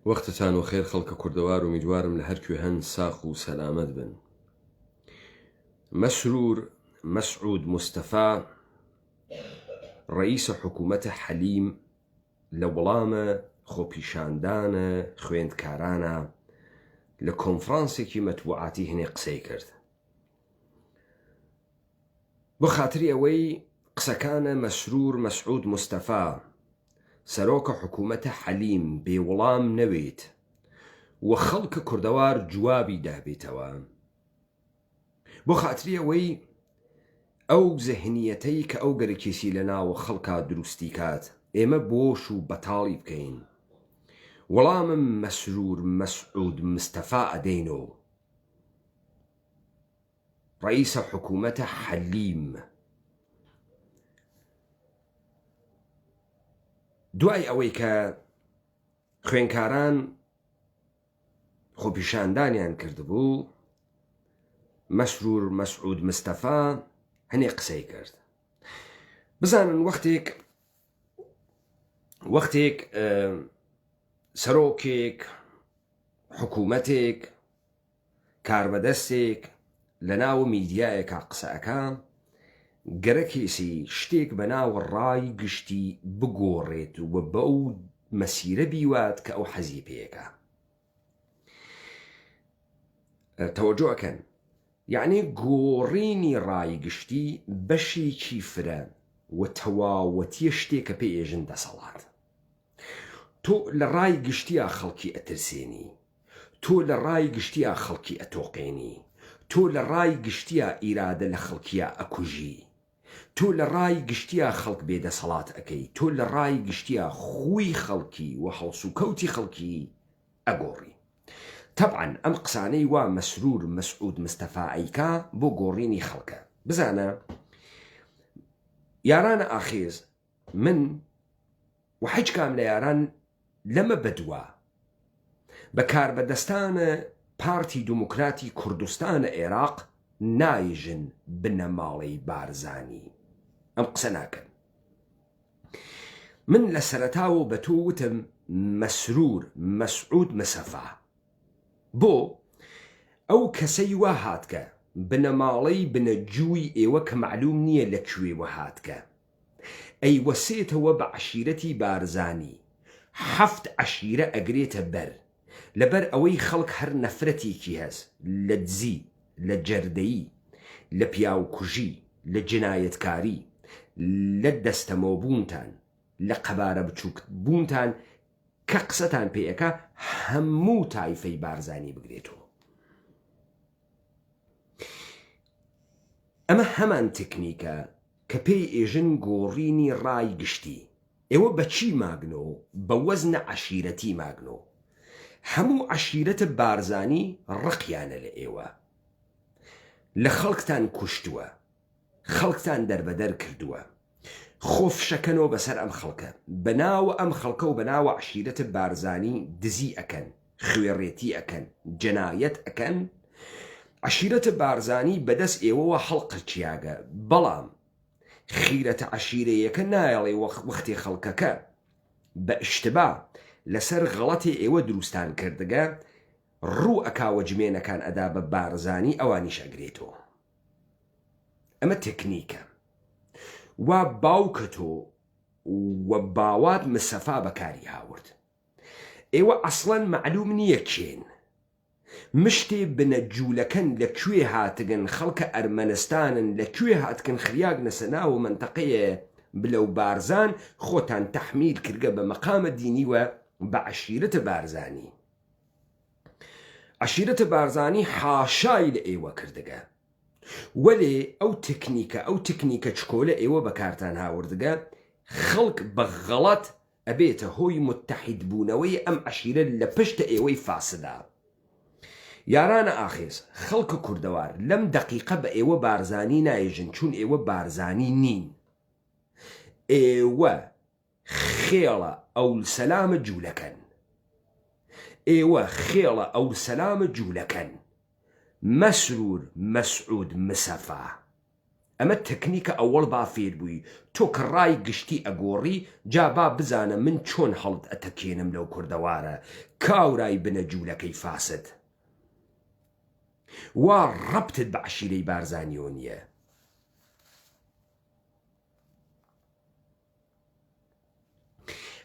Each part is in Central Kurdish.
وەختتان وەخێر خەڵکە کوردەوار ئومیدوارم لە هەر کوێ هەن ساخ و سەلامەت بن. مەسرور مەسعود مستەفا ڕەئیسە حکوومەتە حەلیم لە وڵامە خۆپیشاندانە خوێندکارانا لە کۆنفرانسێکی مەتبوعاتی هەنێ قسەی کرد. بۆ خاتری ئەوەی قسەکانە مەسرور مەسعود مستەفا سەرۆکە حکومەتە حەلیم بێ وڵام نەوێت و خەڵکە کوردەوار جوابی دابێتەوە بۆ خاتری ئەوەی ئەو زهنیەتەی کە ئەو گەرەکێسی لە ناوە خەڵکا دروستی کات ئێمە بۆش و بەتاڵی بکەین وڵامم مەسرور مەسعود مستەفا ئەدەینۆ. ڕەئیسە حکوومەتە حەلیم دوای ئەوەی کە خوێنکاران خۆپیشاندانیان کردبوو مەسرور مەسعود مستەفا هەنێ قسەی کرد بزانن وەختێک وەختێک سەرۆکێک حکوومەتێک کاربەدەستێک لە ناو میدیایەکا قسە ئەکا گەرەکێسی شتێک بە ناو ڕای گشتی بگۆڕێت و بەو مەسیرە بیوات کە ئەو حەزی پێیەکا. تەوەجۆ ئەکەن یەعنی گۆڕینی ڕای گشتی بەشێکی فرە و تەواوەتیە شتێکە پێ ئێژن دەسەڵات. تۆ لە ڕای گشتیا خەڵکی ئەترسێنی. تۆ لە ڕای گشتیا خەڵکی ئەتۆقێنی. تۆ لە ڕای گشتیا ئیرادە لە خەڵکیا ئەکوژی. تۆ لە ڕای گشتیا خەڵک بێ دەسەڵات ئەکەی. تۆ لە ڕای گشتیا خووی خەڵکی و هەڵسوکەوتی خەڵکی ئەگۆڕی. تەبعەن ئەم قسانەی وا مەسرور مەسعود مستەفا ئەیکا بۆ گۆڕینی خەڵکە. بزانە یارانە ئاخێز من و حیچ کام لە یاران لەمە بەدوا بە کاربەدەستانە پارتی دوموکراتی کوردستانە ئێراق نایژن بنەماڵەی بارزانی ئەم قسە ناکەن من لە سەرەتاوە بە تۆ وتم مەسرور مەسعود مسەفا بۆ ئەو کەسەی وا هاتگە بنەماڵەی بنەجووی ئێوە کە مەعلوم نییە لە کوێوە هاتگە ئەیوەسێتەوە بە عەشیرەتی بارزانی حەفت عەشیرە ئەگرێتە بەر لەبەر ئەوەی خەڵک هەر نەفرەتێکی هەس لە دزی لە جەردەیی لە پیاوکوژی لە جنایەتکاری لە دەستەمۆبوونتان لە قەبارە بچوک بوونتان کە قسەتان پێ ئەکا هەموو تایفەی بارزانی بگرێتەوە. ئەمە هەمان تکنیکە کە پێی ئێژن گۆڕینی ڕای گشتی. ئێوە بە چی ماگنۆ بە وەزنە عەشیرەتی ماگنۆ. هەموو عەشیرەتە بارزانی ڕقیانە لە ئێوە. لە خەڵکتان کوشتوە. خەڵکتان دەربەدەر کردوە. خۆ فشەکەنۆ بەسەر ئەم خەڵکە. بە ناوە ئەم خەڵکە و بە ناوە عەشیرەتە بارزانی دزی ئەکەن. خوێڕێتی ئەکەن. جەنایەت ئەکەن. عەشیرەتە بارزانی بەدەست ئێوەوە هەڵقرچیاگە. بەڵام خیرەتە عەشیرەیەکە نایەڵێ وەختێ خەڵکەکە بە ئیشتبا لەسەر غەڵەتێ ئێوە دروستان کردگە ڕوو ئەکا وە جمێنەکان ئەدا بە بارزانی ئەوانیش ئەگرێتۆ. ئەمە تەکنیکە وا باوکە تۆ و باوات مسەفا بەکاری هاورد. ئێوە ئەسڵەن مەعلوم نییە کێن. مشتێ بنە جوولەکەن لە کوێ هاتگن خەڵکە ئەرمەنستانن لە کوێ هاتکن خریاگنەسە ناو مەنتەقەێ بلەو بارزان خۆتان تەحمیل کردگە بە مەقامە دینی و بە عەشیرەتە بارزانی. عەشیرەتە بارزانی حاشای لە ئێوە کردگە. وەلێ ئەو تکنیکە ئەو تکنیکە چکۆلە ئێوە بەکارتان هاوردگە خەڵک بە غەڵەت ئەبێتە هۆی متحید بوونەوەی ئەم عەشیرە لە پشتە ئێوەی فاسدا. یارانە ئاخێز خەڵکە کوردەوار لەم دەقیقە بە ئێوە بارزانی نایژن چون ئێوە بارزانی نین. ئێوە خێڵە ئەولسەلامە جولەکەن. ئێوە خێڵە ئەولسەلامە جولەکەن. مەسرور مەسعود مسەفا. ئەمە تەکنیکە ئەوەڵ با فێر بووی تۆ کە ڕای گشتی ئەگۆڕی جا با بزانە من چۆن هەڵت ئەتەکێنم لەو کوردەوارە کاورای بنە جولەکەی فاسد وا ڕەبتت بە عەشیرەی بارزانیەوە نیە.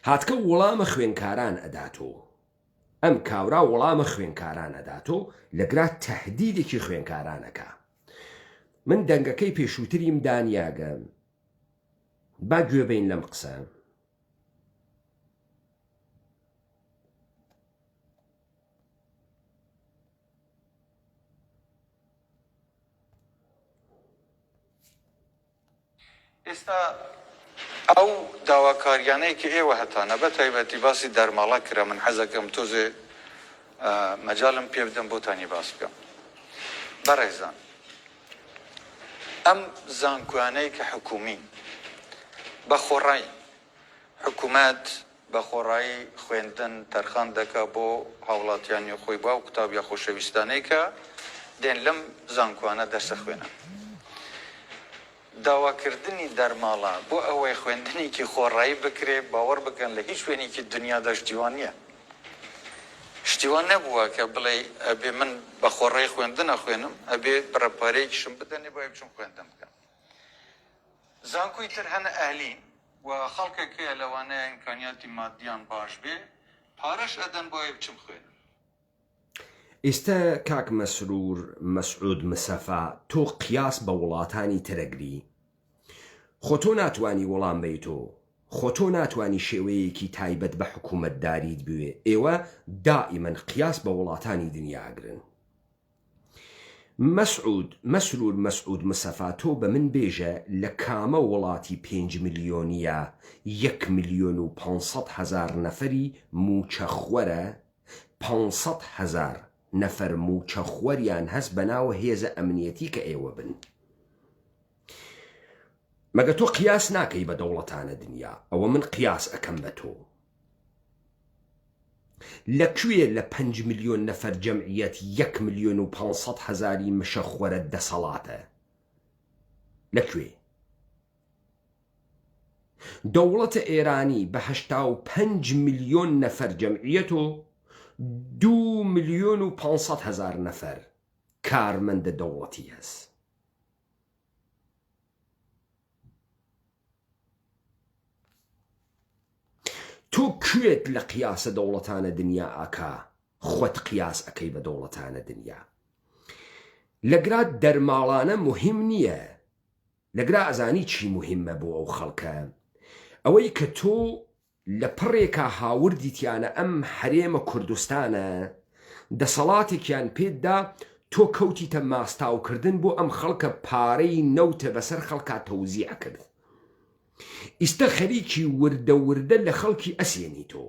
هاتکە وڵامە خوێنکاران ئەداتۆ. ئەم کاورا وڵامە خوێنکاران ئەداتۆ لەگرا تەهدیدێکی خوێنکاران ئەکا. من دەنگەکەی پێشووتریم دانیاگە با گوێ بەین لەم قسە. ئێستا ئەو داواکاریانەی کە ئێوە هەتانە بە تایبەتی باسی دەرماڵە کرا من حەزەکەم تۆزێ مەجالم پێ بدەن بۆتانی باس بکەم. بەڕێزان ئەم زانکۆیانەی کە حکوومین بە خۆڕایی حکوومەت بە خۆڕایی خوێندن تەرخان دەکا بۆ هاوڵاتیانی خۆی، بۆ ئەو قوتابیە خۆشەویستانەی کە دێن لەم زانکۆانە دەرس ئەخوێنن. داواکردنی دەرماڵە بۆ ئەوەی خوێندنێکی خۆڕایی بکرێ، باوەڕ بکەن لە هیچ شوێنێکی دنیادا شتی وا نییە. شتی وا نەبووە کە بڵێی ئەبێ من بە خۆڕایی خوێندن ئەخوێنم، ئەبێ بڕە پارەیەکیشم بدەنێ بۆ ئەوەی بچم خوێندن بکەم. زانکۆی تر هەن ئەهلین و خەڵکێک هەیە لەوانەیە ئیمکانیاتی مادیان باش بێ پارەش ئەدەن بۆ ئەوەی بچم خوێنم. ئیستە کاک مەسرور مەسعود مسەفا تۆ قیاس بە وڵاتانی تر ئەگری؟ خۆ تۆ ناتوانی وڵام بەیتۆ خۆ تۆ ناتوانی شێوەیەکی تایبەت بە حکومەتداریت بوێ ئێوە دائیمەن قیاس بە وڵاتانی دنیا ئەگرن. مەسعود مەسرور مەسعود مسەفا تۆ بە من بێژە لە کامە وڵاتی پێنج ملیۆنیە یەک ملیۆن و پانسەد هەزار نەفەری موچە خوەرە پانسەد هەزار نەفەر موچە خوەریان هەس بەناوە هێزە ئەمنیەتی کە ئێوە بن مەگە تۆ قیاس ناکەی بە دەوڵەتانە دنیا ئەوە من قیاس ئەکەم بە تۆ. لە کوێ لە پەنج ملیۆن نەفەر جەمعیەت یەک ملیۆن و پانسەد هەزاری مشە خۆرە دەسەڵاتە؟ لە کوێ؟ دەوڵەتە ئێرانی بە 85 ملیۆن نەفەر جەمعیەت و دوو ملیۆن و پانسەد هەزار نەفەر کارمەندە دەوڵەتی هەس. تۆ کوێت لە قیاسە دەوڵەتانە دنیا ئاکا خۆت قیاس ئەکەی بە دەوڵەتانە دنیا لەگرا دەرماڵانە موهیم نییە لەگرا ئەزانی چی موهیمە بۆ ئەو خەڵکە ئەوەی کە تۆ لە پڕێکا هاوردیتیانە ئەم هەرێمە کوردستانە دەسەڵاتێکیان پێت دا تۆ کەوتیتە ماستاو کردن بۆ ئەم خەڵکە پارەی نەوتە بەسەر خەڵکا تەوزیع کرد ئیستە خەریکی وردە وردە لە خەڵکی ئەسێنیتۆ.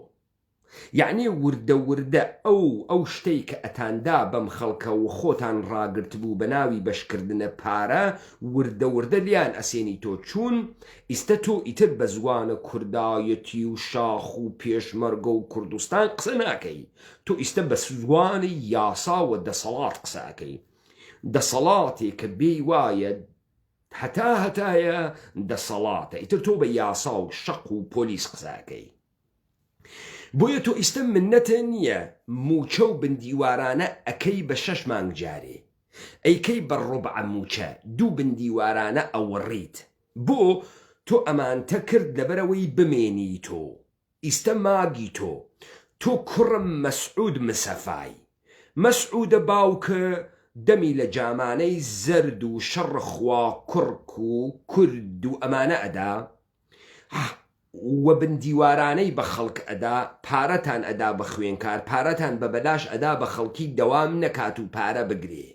یەعنی وردە وردە ئەو ئەو شتەی کە ئەتاندا بەم خەڵکە و خۆتان ڕاگرتبوو بە ناوی بەشکردنە پارە وردە وردە لێیان ئەسێنیتۆ چوون ئیستە تۆ ئیتر بە زوانە کوردایەتی و شاخ و پێشمەرگە و کوردستان قسە ناکەی تۆ ئیستە بە زوانی یاسا و دەسەڵات قسە ئەکەی دەسەڵاتێ کە بێی وایە هەتا هەتایە دەسەڵاتە ئیتر تۆ بە یاسا و شەق و پۆلیس قسە ئەکەی. بۆیە تۆ ئیستە منەتە نیە موچە و بندیوارانە ئەکەی بە شەش مانگ جارێ ئەیکەی بە ڕوبعە موچە دوو بندیوارانە ئەوڕیت بۆ تۆ ئەمانتە کرد لەبەرئەوەی بمێنی تۆ ئیستە ماگی تۆ تۆ کوڕم مەسعود مسەفای مەسعودە باوکە دەمی لە جامانەی زەرد و شەڕ خوا کوڕک و کورد و ئەمانە ئەدا و بن دیوارانەی بە خەڵک ئەدا پارەتان ئەدا بە خوێنکار پارەتان بە بەلاش ئەدا بە خەڵکی دەوام نەکات و پارە بگرێ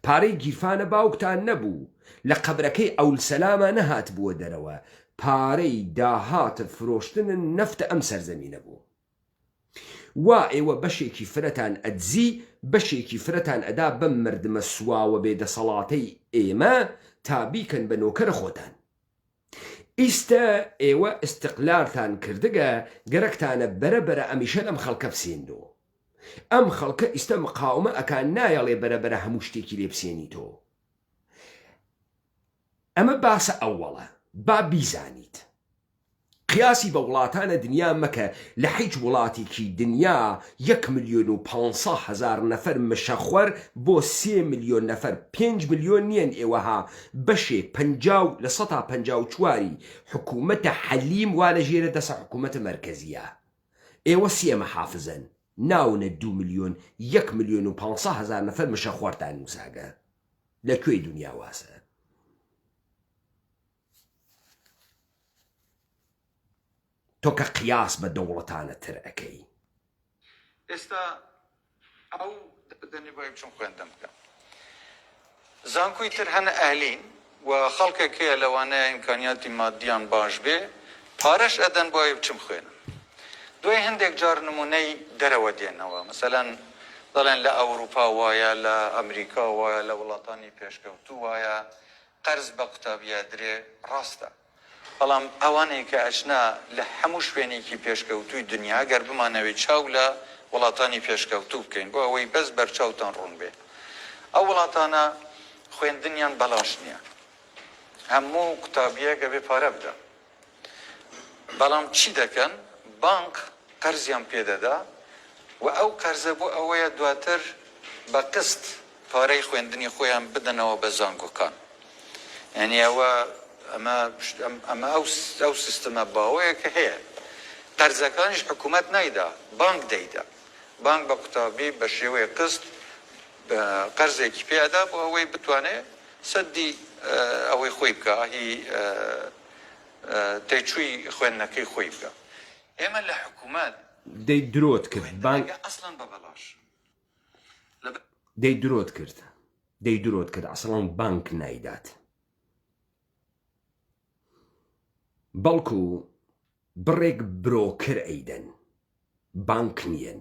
پارەی گیرفانە باوکتان نەبوو لە قەبرەکەی عەولسەلاما نەهاتبووە دەرەوە پارەی داهاتە فرۆشتنن نەفتە ئەم سەرزەمینە بوو وا ئێوە بەشێکی فرەتان ئەدزی بەشێکی فرەتان ئەدا بەم مردمە سواوە بێ دەسەڵاتەی ئێمە تا بیکەن بە نۆکەرە خۆتان. ئیستە ئێوە ئیستقلالتان کردگە گەرەکتانە بەرە بەرە ئەمیشە لەم خەڵکە بسێننۆ. ئەم خەڵکە ئیستە مقاومە ئەکا نایەڵێ بەرە بەرە هەموو شتێکی لێ بسێنیتۆ. ئەمە باسە ئەوەڵە با بیزانیت. قیاسی بە وڵاتانە دنیا مەکە لە حیچ وڵاتیکی دنیا یەک ملیۆن و پانسە هەزار نەفەر مشەخۆر بۆ سێ ملیۆن نەفەر پێنج ملیۆن نیەن ئێوە ها بەشێک پەنجاو لە سەتا پەنجاو چواری حکومەتە حەلیم وا لە ژێرە دەسە حکومەتە مەرکەزیە ئێوە سێ مەحافزەن ناونە دوو ملیۆن یەک ملیۆن و پانسە هەزار نەفەر مشەخۆرتان نوساگە لە کوێی دنیا واسە؟ تۆ کە قیاس بە دەوڵەتانە تر ئەکەی. ئێستا ئەو دەنی بۆی بچم خوێندن بکەم زانکۆی تر هەن ئەهلین و خەڵکێک هەیە لەوانەیە ئیمکانیاتی مادیان باش بێ پارەش ئەدەن بۆ ئەوەی بچم خوێنم دوای هەندێک جار نمونەی دەرەوە دێنەوە مەسەلەن دەڵێن لە ئەوروپا وایە لە ئەمریکا وایە لە وڵاتانی پێشکەوتوو وایە قەرز بە قوتابی ئەدرێ ڕاستە بەڵام ئەوانەی کە ئەچنە لە هەموو شوێنێکی پێشکەوتووی دنیا گەر بمانەوێ چاو لە وڵاتانی پێشکەوتوو بکەین بۆ ئەوەی بەس بەرچاوتان ڕوون بێ ئەو وڵاتانە خوێندنیان بەڵاش نییە هەموو قوتابیەک ئەبێ پارە بدا بەڵام چی دەکەن بانق قەرزیان پێ دەدا و ئەو قەرزە بۆ ئەوەیە دواتر بە قست پارەی خوێندنی خۆیان بدەنەوە بە زانکۆکان یانی ئەوە ئەمە ئەمە ئەو ئەو سیستمە باوەیە کە هەیە قەرزەکانیش حکوومەت نایدا بانک دەیدا بانک بە قوتابی بە شێوەی قست قەرزێکی پێ ئەدا بۆ ئەوەی بتوانێ سەدی ئەوەی خۆی بکا هی تێچووی خوێندنەکەی خۆی بکا ئێمە لە حکوومەت دەی درۆت کرد بانک خوێندنەکە ئەسڵەن بە بەڵاش لە دەی درۆت کرد دەی درۆت کرد ئەسڵەن بانک نایدات بەڵکو بڕێک broker ئەیدەن بانک نیەن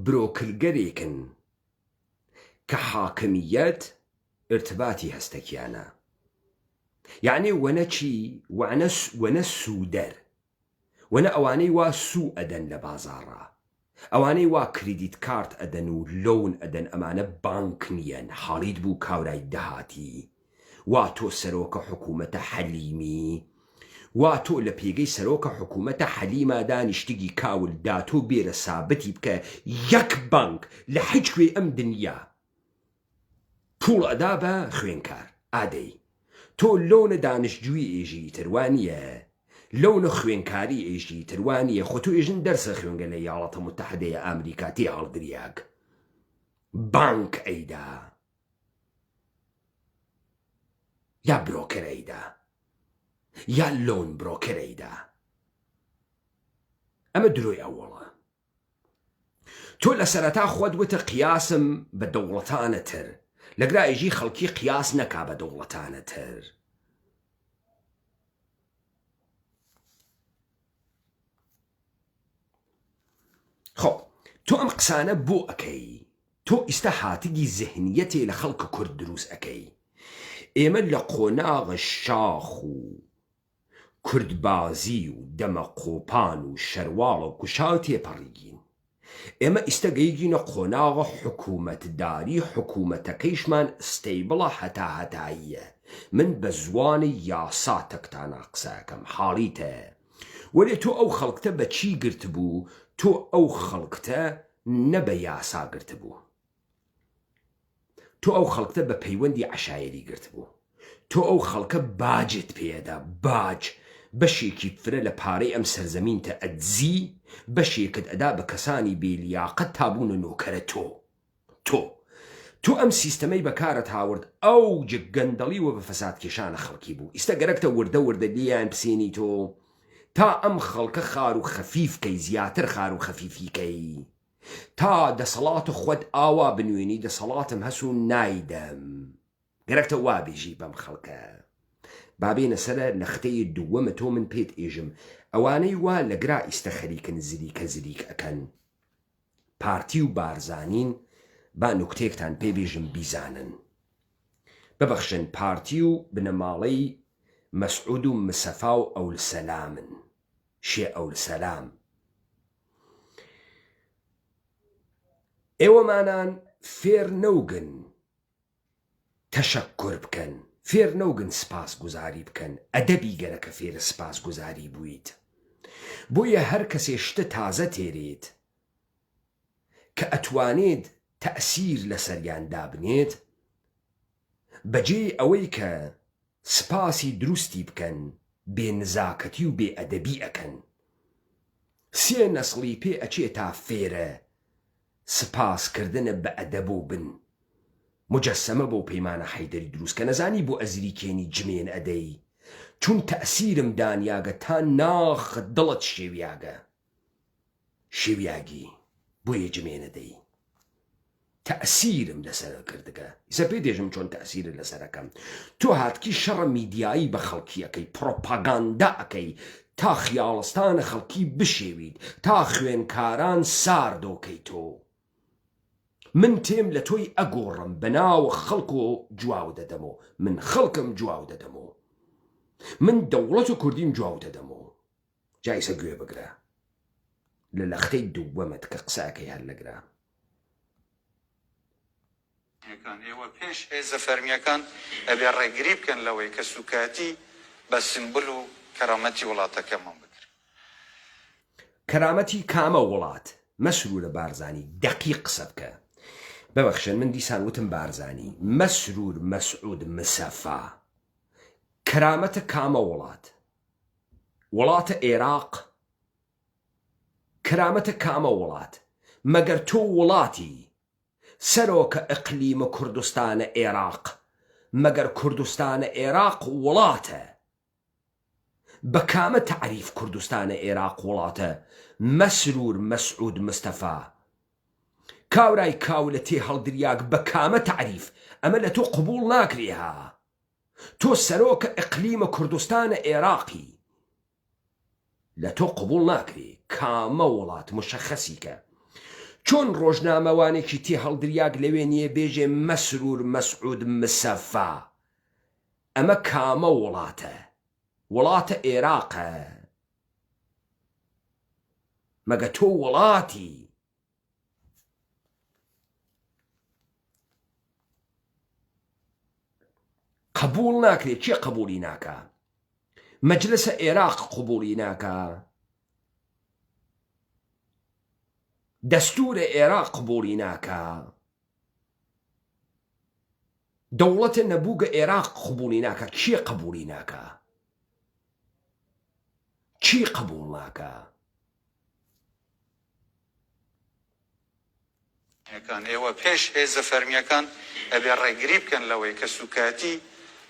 برۆکرگەرێکن کە حاکمیەت ئرتباتی هەستەکیانە یەعنی وەنە چی وەنە وەنە سوودەر وەنە ئەوانەی وا سوو ئەدەن لە بازاڕا ئەوانەی وا credit card ئەدەن و loan ئەدەن ئەمانە بانک نیەن حاڵیت بوو کاورای دەهاتی وا تۆ سەرۆکە حکومەتە حەلیمی وا تۆ لە پێگەی سەرۆکە حکومەتە حەلیما دانیشتگی کاول داتۆ بێرە سابتی بکە یەک بانک لە حیچ کوێی ئەم دنیا پوڵ ئەدا بە خوێنکار ئادەی تۆ لۆنە دانشجوی ئێژی ئیتر وانیە لۆنە خوێنکاری ئێژی ئیتر وانیە خۆ تۆ ئێژن دەرسە خوێنگە لە یاڵەتە متحدەیە ئامریکا تێ هەڵدریاگ بانک ئەیدا یا broker ئەیدا یا loan broker ئەیدا ئەمە درۆی ئەوەڵە. تۆ لە سەرەتا خۆت وتە قیاسم بە دەوڵەتانە تر لەگرا ئێژی خەڵکی قیاس نەکا بە دەوڵەتانە تر. خۆ تۆ ئەم قسانە بۆ ئەکەی تۆ ئیستا هاتگی زهنیەتێ لە خەڵک کورد دروس ئەکەی ئێمە لە قۆناغ شاخ و کوردبازی و دەمەقۆپان و شەرواڵ و کوشاو تێپەڕیگین. ئێمە ئیستە گەیگینە قۆناغ حکوومەتداری حکوومەتەکەیشمان stable ە هەتاهەتاییە. من بە زوانی یاسا تەکتانا قسە ئەکەم حاڵیتە. وەلێ تۆ ئەو خەڵکتە بە چی گرتبوو تۆ ئەو خەڵکتە نە بە یاسا گرتبوو. تۆ ئەو خەڵکتە بە پەیوەندی عەشایەری گرتبوو. تۆ ئەو خەڵکە باجت پێ ئەدا، باج، بەشێکی فرە لە پارەی ئەم سەرزەمینتە ئەدزی، بەشێکت ئەدا بە کەسانی بێ لیاقەت تا بوونە نۆکەرە تۆ. تۆ. تۆ ئەم سیستەمەی بەکارت هاورد ئەوج گەندەڵی و بە فەساد کێشانە خەڵکی بوو. ئیستە گەرەکتە وردە وردە لێیان بسێنیتۆ تا ئەم خەڵکە خار و خەفیف کەی، زیاتر خار و خەفیفی کەی. تا دەسەڵات خوەت ئاوا بنوێنی دەسەڵاتم هەس و نایدەم گەرەکتە وا بێژی بەم خەڵکە با بێنە سەرە نەختەی دووەمە تۆ من پێت ئێژم ئەوانەی وا لە گرا ئیستە خەریکن زریکە زریک ئەکەن پارتی و بارزانین با نوکتەیەکتان پێ بێژم بیزانن ببەخشن پارتی و بنەماڵەی مەسعود و مسەفا و ئەولسەلامن شێ ئەولسەلام ئێوەمانان فێر نەوگن تەشەکور بکەن. فێر نەوگن سپاس گوزاری بکەن ئەدەبی گەرەکە فێرە سپاس گوزاری بوویت بۆیە هەر کەسێ شتە تازە تێرێت کە ئەتوانێت تەئسیر لەسەریان دابنێت بەجێی ئەوەی کە سپاسی دروستی بکەن بێ نزاکەتی و بێ ئەدەبی ئەکەن. سێ نەسڵی پێ ئەچێ تا فێرە سپاس کردنە بە ئەدەبۆ بن. مجەسەمە بۆ پەیمانە حەیدەری دروست کە نەزانی بۆ ئەزریکێنی جمێن ئەدەی چون تەئسیرم دانیاگە تا ناخ دڵت شێویاگە. شێویاگی بۆیە جمێنە دەی. تەئسیرم لەسەر کردگە ئیسە پێ دێژم چۆن تەئسیرت لەسەر ئەکەم تۆ هاتکی شەڕە میدیایی بە خەڵکی ئەکەی پڕۆپاگاندا ئەکەی تا خیاڵستانە خەڵکی بشێویت تا خوێنکاران ساردۆکەی تۆ من تێم لە تۆی ئەگۆڕم بە ناوە خەڵکۆ جواو دەدەمۆ من خەڵکم جواو دەدەمۆ من دەوڵەت و کوردیم جواو دەدەمۆ جا ئیسە گوێ بگرە لە لەختەی دووەمت کە قسە ئەکەی هەر لەگرە. فەرمیەکان، ئێوە پێش هێزە فەرمیەکان ئەبێ ڕێگری بکەن لەوەی کە سوکایەتی بە سیمبول و کەرامەتی وڵاتەکەمان بکرێ. کەرامەتی کامە وڵات؟ مەسرورە بارزانی دەقیق قسە بکە. ببەخشن من دیسان وتم بارزانی. مەسرور مەسعود مسەفا. کەرامەتە کامە وڵات؟ وڵاتە ئێراق؟ کەرامەتە کامە وڵات؟ مەگەر تۆ وڵاتی؟ سەرۆکە ئقلیمە کوردستانە ئێراق مەگەر کوردستانە ئێراق وڵاتە؟ بە کامە تەعریف کوردستانە ئێراق وڵاتە مەسرور مەسعود مستەفا کاورای کاولە تێهەڵدریاگ بە کامە تەعریف ئەمە لە تۆ قبوڵ ناکرێ ها تۆ سەرۆکە ئقلیمە کوردستانە ئێراقی لە تۆ قبوڵ ناکرێ کامە وڵات مشەخەسی کە چۆن ڕۆژنامەوانێکی تێهەڵدریاگ لەوێ نیە بێژێ مەسرور مەسعود مسەفا ئەمە کامە وڵاتە وڵاتە ئێراقە مەگە تۆ وڵاتی قبوڵ ناکرێت کێ قبوڵی ناکا مەجلسە ئێراق قبوڵی ناکا دەستورە ئێراق قبوڵی ناکا دەوڵەتە نەبووگە ئێراق قبوڵی ناکا کێ قبوڵی ناکا چی قبوڵ ناکا فەرمیەکان، ئێوە پێش هێزە فەرمیەکان ئەبێ ڕێگری بکەن لەوەی کە سوکایەتی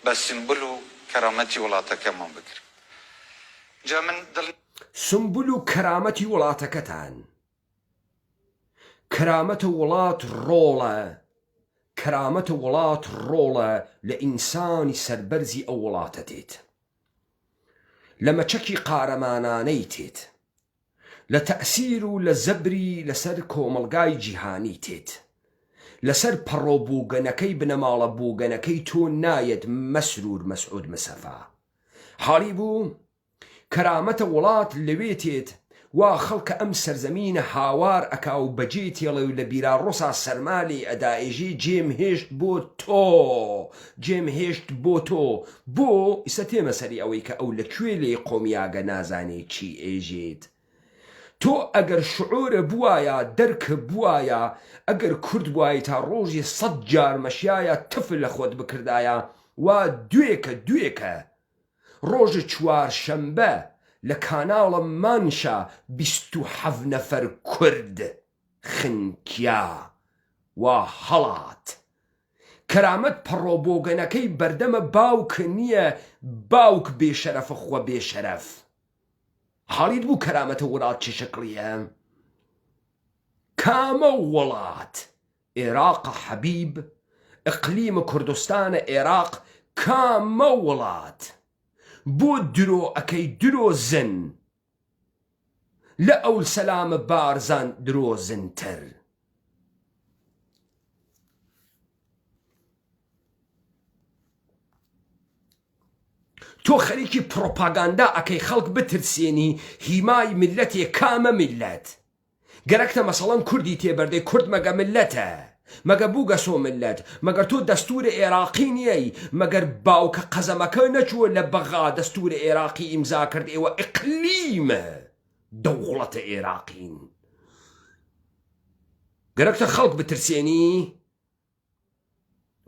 بە سیمبول و کەرامەتی وڵاتەکەمان بکرێ. جا من دڵ. سمبول و کەرامەتی وڵاتەکەتان. کەرامەتە وڵات ڕۆڵە کەرامەتە وڵات ڕۆڵە لە ئینسانی سەربەرزی ئەو وڵاتە تێت. لە مەچەکی قارەمانانەی تێت. لە تەئسیر و لە زەبری لەسەر کۆمەڵگای جیهانی تێت. لەسەر پەڕۆ بوگەنەکەی بنەماڵە بوگەنەکەی تۆ نایەت مەسرور مەسعود مسەفا. حاڵی بوو؟ کەرامەتە وڵات لەوێ تێت وا خەڵکە ئەم سەرزەمینە هاوار ئەکا و بەجێ تێڵێ و لە بیراڕۆسا سەرما لێی ئەدا ئێژێ جێم هێشت بۆ تۆ جێم هێشت بۆ تۆ بۆ ئیستا تێمە سەری ئەوەی کە ئەو لە کوێ لێی قۆمیاگە نازانێ چی ئێژێت تۆ ئەگەر شعورە بوایا دەرک بوایا ئەگەر کورد بوایتا ڕۆژێ سەت جار مەشیایا تف لە خۆت بکردایا وا دوێکە دوێکە ڕۆژە چوار شەمبە لە کاناڵە مانشا 27 نەفەر کورد خنکیا وا هەڵات کەرامەت پەڕۆ بۆگەنەکەی بەردەمە باوک نیە باوک بێ شەرەفە خوە بێ شەرەف حاڵیت بوو کەرامەتە وڵات چ شکڵیە کامە وڵات ئێراقە حەبیب ئقلیم کوردستانە ئێراق کامە وڵات بۆ درۆ ئەکەی درۆ زن لە ئەول سەلامە بارزان درۆزنتر. تۆ خەریکی پڕۆپاگاندا ئەکەی خەڵک بترسێنی هیمای میللەتێ کامە میللەت گەرەکتە مەسەڵەن کوردی تێبەردەی کورد مەگە میللەتە؟ مەگە بووگە سۆ مللەت؟ مەگەر تۆ دەستوور ئێراقی نیەی؟ مەگەر باوکە قەزەمەکە نەچووە لە بەغا دەستوور ئێراقی ئیمزا کرد ئێوە ئیقلیم دەوڵەتە ئێراقین گەرەکتە خەڵک بترسێنی؟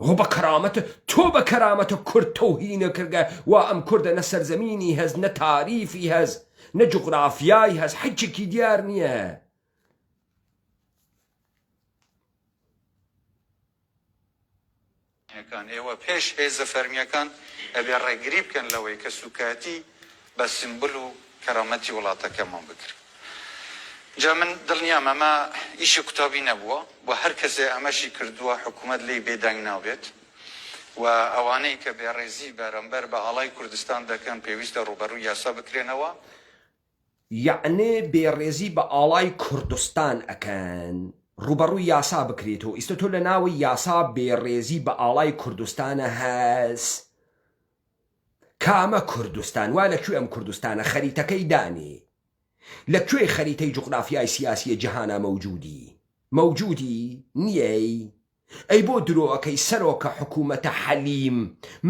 ئۆ بە کەرامەت تۆ بە کەرامەتە کورد تەوهینە کردگە وا ئەم کوردە نە سەرزەمینی هەز نە تاریفی هەز نە جوغرافیای هەز حچێکی دیار نییە. ئێوە پێش هێزە فەرمییەکان ئەبێ ڕێگری بکەن لەوەی کە سوکایەتی بە سیمبول و کەرامەتی وڵاتەکەمان بکرێ. جا من دڵنیام ئەمە ئیشی قوتابی نەبووە و هەر کەسێ ئەمەشی کردووە حکوومەت لێی بێدەنگ نابێت و ئەوانەی کە بێڕێزی بەرامبەر بە ئاڵای کوردستان دەکەن پێویستە ڕووبەڕووی یاسا بکرێنەوە. یەعنێ بێڕێزی بە ئاڵای کوردستان ئەکەن ڕوبەڕوی یاسا بکرێتەوە ئیستە تۆ لە ناوەی یاسا بێڕێزی بە ئاڵای کوردستانە هەس کامە کوردستان وا لە کوێ ئەم کوردستانە خەریتەکەی دانێ لە کوێی خەریتەی جوغرافیای سیاسیە جیهانا مەوجودی مەوجودی نیەی ئەی بۆ درۆ ئەکەی سەرۆکە حکومەتە حەلیم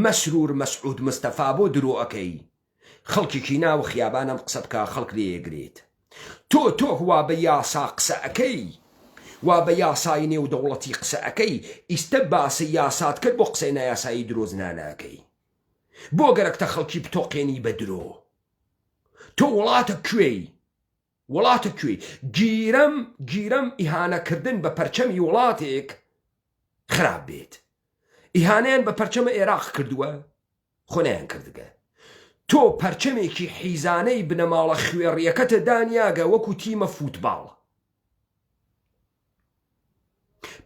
مەسرور مەسعود مستەفا بۆ درۆ ئەکەی خەڵکیکی ناو خیابان ئەم قسە بکا خەڵک لێ ئەگرێت تۆ تۆ وا بە یاسا قسە ئەکەی وا بە یاسای نێو دەوڵەتی قسە ئەکەی ئیستە باسە یاسات کرد بۆ قسەی نایاسایی درۆزنانە ئەکەی بۆ گەرەکتە خەڵکی بتۆقێنی بە درۆ تۆ وڵاتە کوێی وڵاتە کوێی گیرەم گیرەم ئیهانەکردن بە پەرچەمی وڵاتێک خراپ بێت ئیهانەیان بە پەرچەمە ئێراق کردووە خۆ نەیان کردگە تۆ پەرچەمێکی حیزانەی بنەماڵە خوێڕیەکەتە دانیاگە وەکو تیمە فوتباڵ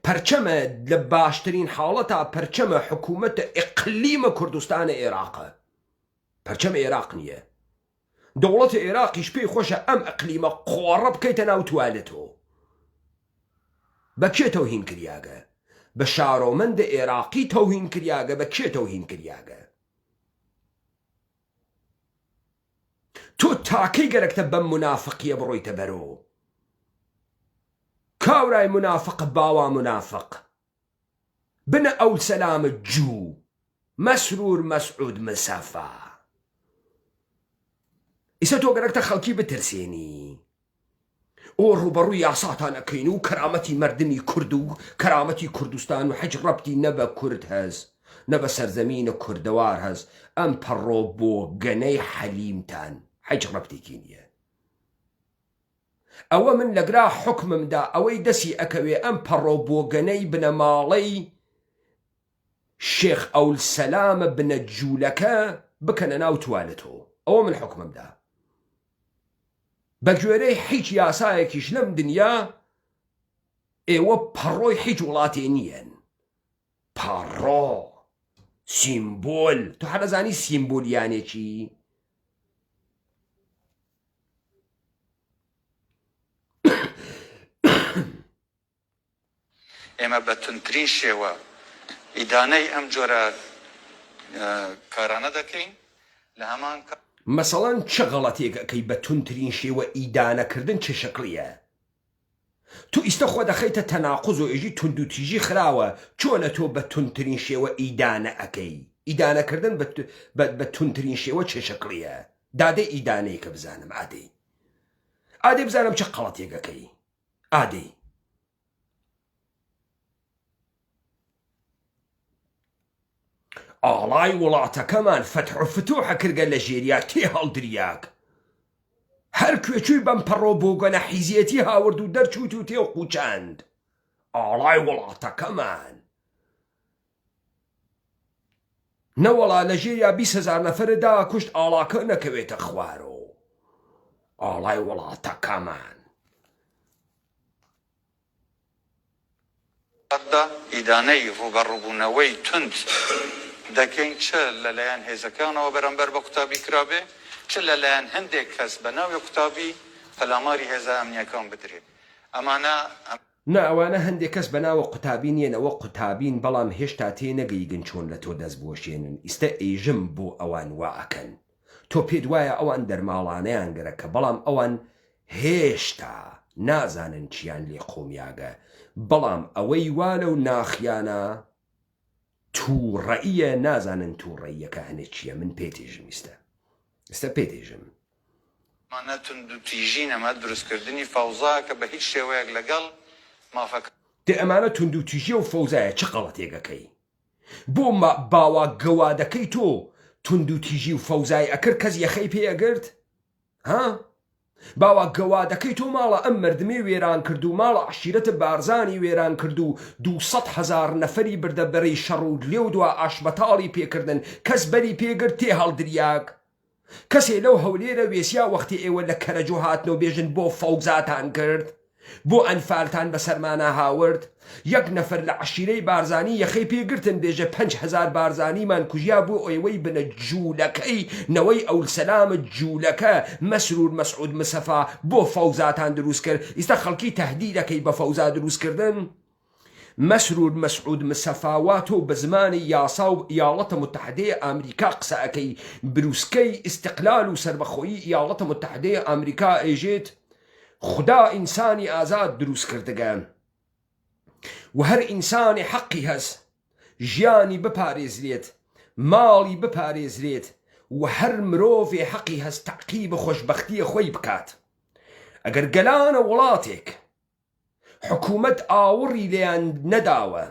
پەرچەمە لە باشترین حاڵەتا پەرچەمە حکوومەتە ئیقلیمە کوردستانە ئێراقە پەرچەم ئێراق نییە دەوڵەتی عێراقیش پێی خۆشە ئەم ئەقلیمە قۆڕە بکەیتە ناو توالێتەوە. بە کێ تەوهین کریاگە؟ بە شارۆمەندە ئێراقی تەوهین کریاگە بە کێ تەوهین کریاگە؟ تۆ تاکەی گەرەکتە بەم منافقیە بڕۆیتە بەرۆ کاورای منافق باوا منافق بنە ئەول سەلامە جوو مەسرور مەسعود مسەفا ئیسە تۆ گەرەکتە خەڵکی بترسێنی ئۆ ڕوبەڕوو یاساتان ئەکەین و کەرامەتی مردمی کورد و کەرامەتی کوردستان و حەج ڕەبتی نە بە کورد هەز نە بە سەرزەمینە کوردەوار هەز ئەم پەڕۆ بۆ گەنەی حەلیمتان حەج ڕەبتێکی نییە ئەوە من لەگرا حوکمم دا ئەوەی دەسی ئەکەوێ ئەم پەڕۆ بۆگەنەی بنەماڵەی شێخ ئەول سەلامە بنە جولەکە بکەنە ناو توالتۆ ئەوە من حوکمم دا بەگوێرەی حیچ یاسایەکیش لەم دنیا ئێوە پەڕۆی حیچ وڵاتێ نییەن پەڕۆ سیمبول تۆ حەرەزانی سیمبول یانێکی ئێمە بە توندترین شێوە ئیدانەی ئەم جۆرە کارانە دەکەین، لە هەمان. مەسەڵەن چ غەڵەتێک ئەکەی بە توندترین شێوە ئیدانە کردن چ شکڵیە؟ تۆ ئیستە خۆ دەخەیتە تەناقوز و ئێژی توندوتیژی خراوە چۆنە تۆ بە توندترین شێوە ئیدانە ئەکەی؟ ئیدانە کردن بە توندترین شێوە چ شکڵیە؟ دادەی ئیدانەی کە بزانم ئادەی ئادەی بزانم چ قەڵەتێک ئەکەی ئادەی. ئاڵای وڵاتەکەمان فەتح و فتوحە کردگە لە ژێریا تێ هەڵدریاگ هەر کوێ چووی بەم پەڕۆ بۆگەنە حیزیەتی هاورد و دەرچووت و تێ قوچاند ئاڵای وڵاتەکەمان نەوەڵا لە ژێریا 20 هەزار نەفەرە دا کوشت ئاڵاکە نەکەوێتە خوارۆ ئاڵای وڵاتەکەمان. دا ئیدانەی ڕووبەڕووبوونەوەی توند دەکەین چ لەلایەن هێزەکانەوە بەرامبەر بە قوتابی کرابێ چ لەلایەن هەندێک کەس بە ناوی قوتابی پەلاماری هێزە ئەمنییەکان بدرێ ئەمانە. نا ئەوانە هەندێ کەس بەناوە قوتابی نیەن ئەوە قوتابین بەڵام هێشتا تێ نەگەیگن چۆن لە تۆ دەست بوەشێنن ئیستە ئێژم بۆ ئەوان وا ئەکەن تۆ پێت وایە ئەوان دەرماڵانەیان گەرەکە بەڵام ئەوان هێشتا. نازانن چیان لێ قومیاگە بەڵام ئەوەی وا لەو ناخیانا توڕەییە نازانن توڕەییەکە هەنێ چیە من پێتێژم ئیستە ئیستە پێتێژم. ئەمانە توندوتیژین، ئەمە دروستکردنی فەوزایە کە بە هیچ شێوەیەک لەگەڵ مافەکانی. دەی ئەمانە توندوتیژیە و فەوزایە چ غەڵەتێک ئەکەی بۆ باوا گەوادەکەی تۆ توندوتیژی و فەوزای ئەکرد کەس یەخەی پێ ئەگرت ها باوا گەوادەکەی تۆ ماڵە ئەم مەردمێ وێران کرد و ماڵە عەشیرەتە بارزانی وێران کرد و 200 هەزار نەفەری بردە بەرەی شەڕ و لێو دوا ئاشبەتاڵی پێکردن کەس بەری پێگرت تێ هەڵدریاگ کەسێ لەو هەولێرە وێسیا وەختێ ئێوە لە کەرەجۆ هاتنەوە بێژن بۆ فەوزاتان کرد بۆ ئەنفالتان بەسەرمانا هاورد؟ یەک نەفەر لە عەشیرەی بارزانی یەخەی پێ گرتن بێژە 5000 بارزانیمان کوژیا بۆ ئێوەی بنە جوولەکەی نەوەی ئەولسەلامە جوولەکە مەسرور مەسعود مسەفا بۆ فەوزاتان دروست کرد ئیستا خەڵکی تەهدیدەکەی بە فەوزا دروست کردن مەسرور مەسعود مسەفا وا تۆ بە زمانی یاسا و ئیاڵەتە متحدەیە ئامریکا قسە ئەکەی بروسکەی ئیستقلال و سەربەخۆیی ئیاڵەتە متحدەیە ئامریکا ئێژێت خودا ئینسانی ئازاد دروس کردگە و هەر ئینسانێ حەقی هەس ژیانی بپارێزرێت ماڵی بپارێزرێت و هەر مرۆڤێ حەقی هەس تەعقیب خۆشبەختیە خۆی بکات ئەگەر گەلانە وڵاتێک حکومەت ئاوڕی لێیان نەداوە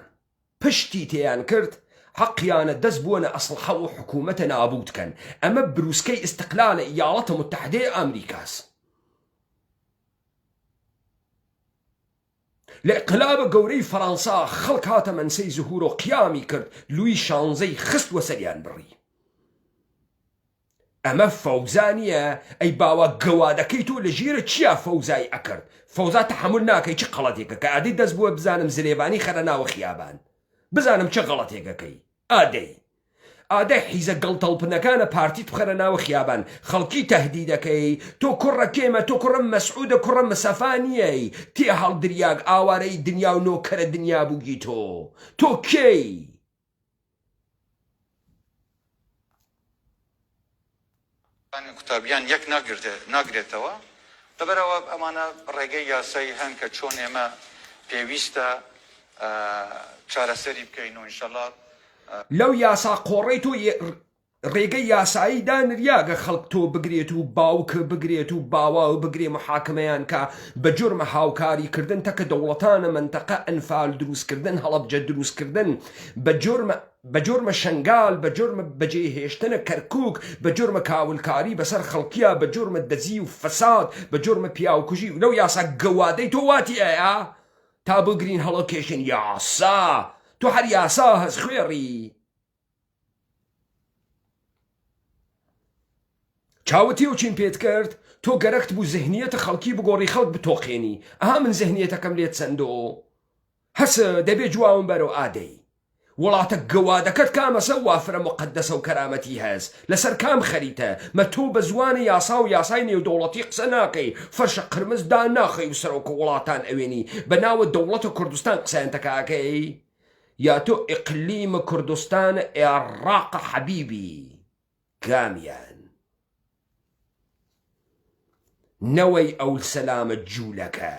پشتی تێیان کرد حەقیانە دەس بوەنە ئەسڵحە و حکومەتە نابوت کەن ئەمە بروسکەی ئیستقلالە ئیاڵەتە متحدەیە ئامریکاس لە ئیقلابە گەورەی فەرانسا خەڵک هاتە مەنسەی زهورۆ قیامی کرد لوی شانزەی خست وەسەریان بڕی. ئەمە فەوزا نیە ئەی باوە گەوادەکەی تۆ لە ژێرە چیا فەوزای ئەکرد فەوزا تەحەمول ناکەی چ قەڵەتێکە کە ئادەی دەست بووە بزانم زرێبانی خەرە ناوە خیابان بزانم چ غەڵەتێکەکەی ئادەی ئادەی حیزە گەڵتەڵپنەکانە پارتیت بخەرە ناوە خیابان خەڵکی تەهدیدەکەی تۆ کوڕە کێمە تۆ کوڕە مەسعودە کوڕە مسەفا نیەی تێ هەڵدریاگ ئاوارەی دنیا و نۆکەرە دنیا بووگی تۆ تۆ کێی؟ قوتابیان یەک ناگرێتەوە، لەبەرئەوە ئەمانە ڕێگەی یاسایی هەن کە چۆن ئێمە پێویستە چارەسەری بکەین و ئینشەڵا. لەو یاسا قۆڕەی تۆ ڕێگەی یاسایی دانریاگە خەڵک تۆ بگرێت و باوک بگرێت و باواو بگرێ محاکمەیان کا بە جورمە هاوکاری کردن تەکە دەوڵەتانە مەنتەقە ئەنفال دروست کردن هەڵەبجە دروست کردن بە جورمە بە جورمە شەنگال بە جورمە بەجێ هێشتنە کەرکوک بە جورمە کاولکاری بەسەر خەڵکیا بە جورمە دەزی و فەساد بە جورمە پیاوکوژی و لەو یاسا گەوادەی تۆ واتی ئەیا تا بگرین هەڵەکێشن یاسا تۆ هەر یاسا هەس خوێڕی. چاوت تێو چیم پێت کرد تۆ گەرەکت بوو زهنیەتە خەڵکی بگۆڕی خەڵک بتۆقێنی ئەها من زهنیەتەکەم لێت سەندۆ هەسە دەبێ جواوم بەرەو ئادەی وڵاتە گەوادەکەت کامەسە وا فرە موقەدەسە و کەرامەتی هەس لەسەر کام خەریتە مە تۆ بە زوانە یاسا و یاسای نێودەوڵەتی قسە ناکەی فەرشە قرمز دا ناخەی و سەرۆکە وڵاتان ئەوێنی بە ناوە دەوڵەتە کوردستان قسەیان تەکا ئەکەی یا تۆ ئیقلیم کوردستان ئێڕاق حەبیبی کامیان نەوەی ئەول سەلامە جولەکە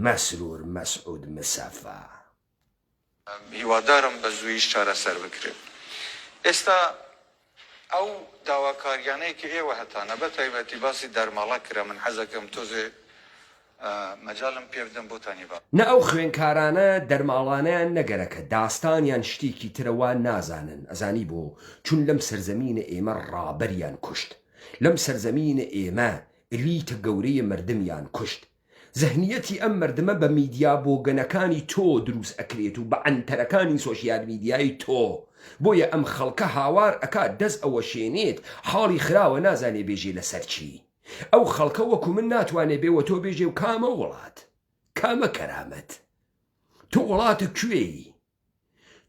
مەسرور مەسعود مسەفا. هیوادارم بە زوویش چارەسەر بکرێت. ئێستا ئەو داواکاریانەی کە ئێوە هەتانە بە تایبەتی باسی دەرماڵە کرا من حەزەکەم تۆزێ مەجالم پێ بدەن بۆتانی باس. نە ئەو خوێنکارانە دەرماڵانەیان نەگەرەکە داستانیان شتێکی ترە وا نازانن ئەزانی بۆ چون لەم سەرزەمینە ئێمە ڕابەریان کوشت لەم سەرزەمینە ئێمە ئلیتە گەورەیە مەردمیان کوشت زهنیەتی ئەم مەردمە بە میدیا بۆگەنەکانی تۆ دروست ئەکرێت و بە عەنتەرەکانی سۆشیال میدیای تۆ بۆیە ئەم خەڵکە هاوار ئەکات دەست ئەوەشێنێت حاڵی خراوە نازانێ بێژێ لەسەر چی ئەو خەڵکە وەکو من ناتوانێ بێ وە تۆ بێژێ و کامە وڵات کامە کەرامەت تۆ وڵاتە کوێی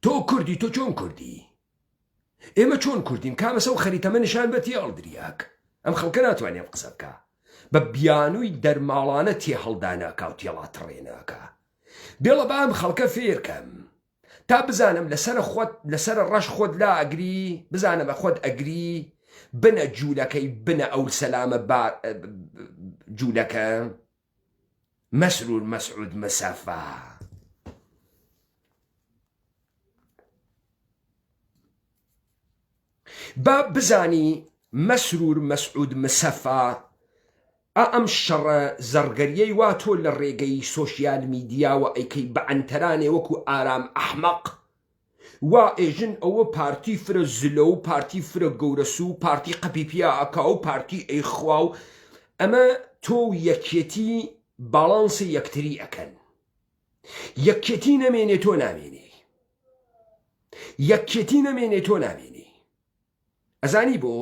تۆ کوردی تۆ چۆن کوردی ئێمە چۆن کوردین کامەسە و خەریتەمە نیشان بە تێ هەڵدریاک ئەم خەڵکە ناتوانێ ئەم قسە بکا بە بیانووی دەرماڵانە تێ هەڵداناکا و تێڵا تڕێناکا بێڵە با ئەم خەڵکە فێرکەم تا بزانم لەسەر خۆت لەسەر ڕەش خۆت لا ئەگری بزانم ئەخۆت ئەگری بنە جوولەکەی بنە ئەول سەلامە با جوولەکە. مەسرور مەسعود مسەفا. با بزانی مەسرور مەسعود مسەفا ئا ئەم شەڕە زەڕگەریەی وا تۆ لە ڕێگەی سۆشیال میدیاوە ئەیکەی بە عەنتەرانێ وەکو ئارام ئەحمەق وا ئێژن ئەوە پارتی فرە زلە و پارتی فرە گەورەس و پارتی قەپی پیا ئەکا و پارتی ئەیخوا و ئەمە تۆ و یەکێتی باڵانسی یەکتری ئەکەن یەکێتی نەمێنێ تۆ نامێنێی یەکێتی نەمێنێ تۆ نامێنێی ئەزانی بۆ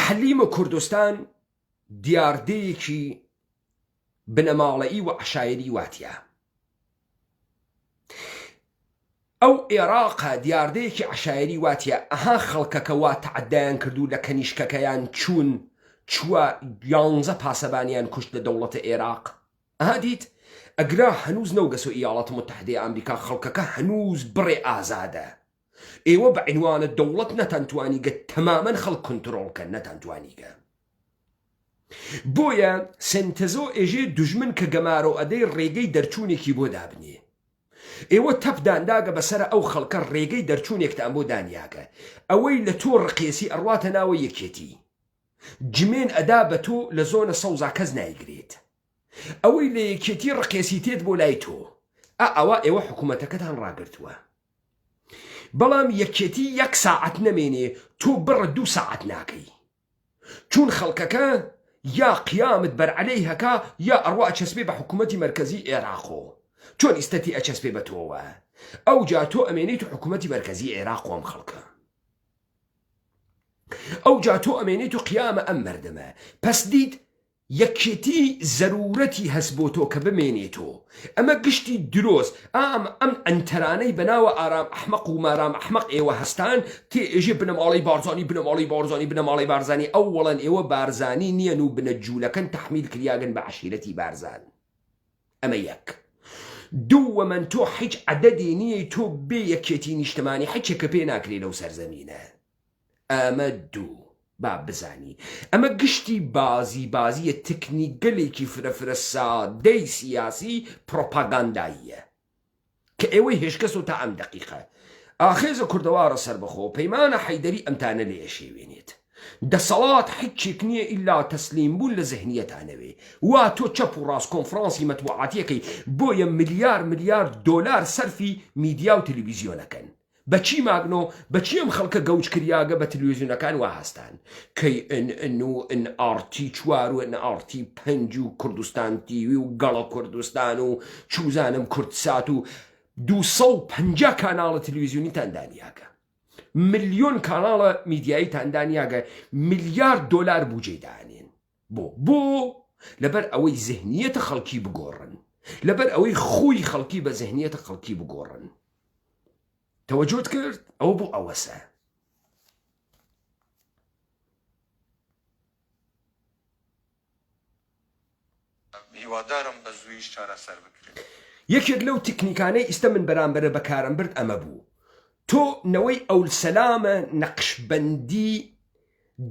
حەلیمە کوردستان دیاردەیەکی بنەماڵەیی و عەشایەری واتیە. ئەو ئێراقە دیاردەیەکی عەشایەری واتیە ئەها خەڵکەکە وا تەعەدایان کردو لە کەنیشکەکەیان چوون چوە یانزە پاسەبانیان کوشت لە دەوڵەتە ئێراق ئەها دیت ئەگرا هەنوز نەوگەسۆ ئیاڵات متحدەی ئامریکا خەڵکەکە هەنوز بڕێ ئازادە ئێوە بە عینوانە دەوڵەت نەتانتوانیگە تەمامەن خەڵک کونترۆڵ کەن نەتانتوانیگە بۆیە سنتزۆ ئێژێ دوژمن کە گەمارۆ ئەدەی ڕێگەی دەرچوونێکی بۆ دابنێ. ئێوە تەپ دانداگە بەسەرە ئەو خەڵکە ڕێگەی دەرچوونێکتان بۆ دانیاگە. ئەوەی لە تۆ ڕقێسی ئەڕواتە ناوە یەکێتی. جمێن ئەدا بە تۆ لە زۆنە سەوزا کەس نایگرێت. ئەوەی لە یەکێتی ڕقێسی تێت بۆ لای تۆ. ئا ئەوە ئێوە حکوومەتەکەتان ڕاگرتووە. بەڵام یەکێتی یەک ساعەت نەمێنێ تۆ بڕە دوو ساعەت ناکەی. چون خەڵکەکە یا قیامت بەر عەلەی هەکا یا ئەڕوا ئەچەسپێ بە حکوومەتی مەرکەزی ئێراقۆ. چۆن ئیستە تی ئەچەسپێ بە تۆوە؟ ئەوجا تۆ ئەمێنیت و حکوومەتی مەرکەزی ئێراقۆ ئەم خەڵکە. ئەوجا تۆ ئەمێنیت و قیامە ئەم مەردمە. پەس دیت یەکێتی زەرورەتی هەس بۆ تۆ کە بمێنێتۆ ئەمە گشتی درۆس ئام ئەم عەنتەرانەی بەناوە ئارام ئەحمەق و مارام ئەحمەق ئێوە هەستان تێ ئێژێ بنەماڵەی بارزانی بنەماڵەی بارزانی بنەماڵەی بارزانی ئەوەڵەن ئێوە بارزانی نیەن و بنە جولەکەن تەحمیل کریاگن بە عەشیرەتی بارزان ئەمە یەک دووەمەن تۆ حیچ عەدەدێ نیەی تۆ بێ یەکێتی نیشتمانی حیچێکە پێ ناکرێ لەو سەرزەمینە ئەمە دوو با بزانی ئەمە گشتی بازی بازیە تکنیکگەلێکی فرە فرە سادەی سیاسی پڕۆپاگانداییە کە ئێوەی هێشکەس و تا ئەم دەقیقە ئاخێزە کوردەوارە سەربەخۆ پەیمانە حەیدەری ئەمتانە لێ ئەشێوێنێت دەسەڵات حیچێک نییە ئیلا تەسلیم بوون لە زهنیەتانەوێ وا تۆ چەپ و ڕاست کۆنفرانسی مەتبوعاتیەکەی بۆیە ملیار ملیار دۆلار سەرفی میدیا و تەلەڤیزیۆنەکەن بە چی ماگنۆ بە چی ئەم خەڵکە گەوج کریاگە بە تلوێزیونەکان وا هەستان کەی ئن ئن و ئن ئاڕ تی چوار و ئن ئاڕ تی پەنج و کوردستان تیوی و گەڵە کوردستان و چوزانم کوردسات و 250 کاناڵە تلویزیونیتان دانیاگە ملیۆن کاناڵە میدیاییتان دانیاگە ملیارد دۆلار بوجەی دانێن بۆ؟ بۆ؟ لەبەر ئەوەی زهنیەتە خەڵکی بگۆڕن لەبەر ئەوەی خوی خەڵکی بە زهنیەتە خەڵکی بگۆڕن تەوەجۆت کرد ئەوە بۆ ئەوەسە. هیوادارم بە زوویش چارەسەر بکرێت. یەکێک لەو تکنیکانەی ئیستە من بەرامبەرە بەکارم برد ئەمە بوو تۆ نەوەی ئەولسەلامە نەقشبەندی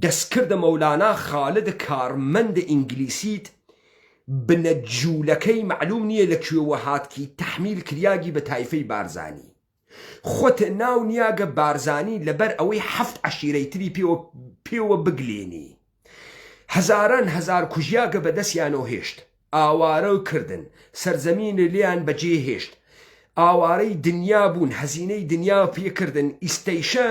دەستکردە مەولانا خالد کارمەند ئینگلیسیت بنە جولەکەی مەعلوم نیە لە کوێوە هاتکی تەحمیل کریاگی بە تایفەی بارزانی خۆت ناو نیاگە بارزانی لەبەر ئەوەی حەفت عەشیرەی تری پێوە پێوە بگلێنی هەزاران هەزار کوژیاگە بە دەسیانەوە هێشت ئاوارە کردن سەرزەمین لێیان بەجێ هێشت ئاوارەی دنیا بوون هەزینەی دنیا پێ کردن ئیستەیشە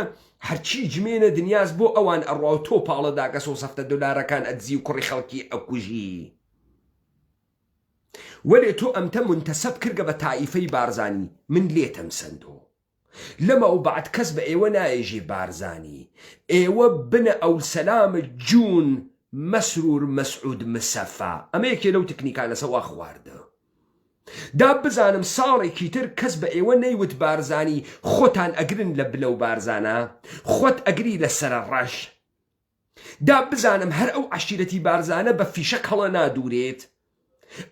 هەرچی جمێنە دنیاس بۆ ئەوان ئەڕوا و تۆ پاڵە داگەسۆ سەفتە دۆلارەکان ئەدزی و کوڕی خەڵکی ئەکوژی وەلێ تۆ ئەمتە مونتەسەب کردگە بە تائیفەی بارزانی من لێتم سەندۆ لەمەو بەعد کەس بە ئێوە نایێژێ بارزانی ئێوە بنە ئەولسەلام جوون مەسرور مەسعود مسەفا ئەمە یەکێ لەو تکنیکانەسە وا خواردە دا بزانم ساڵێکی تر کەس بە ئێوە نەیوت بارزانی خۆتان ئەگرن لە بنەو بارزانا خۆت ئەگری لە سەرە ڕەش دا بزانم هەر ئەو عەشیرەتی بارزانە بە فیشەک هەڵە نادورێت؟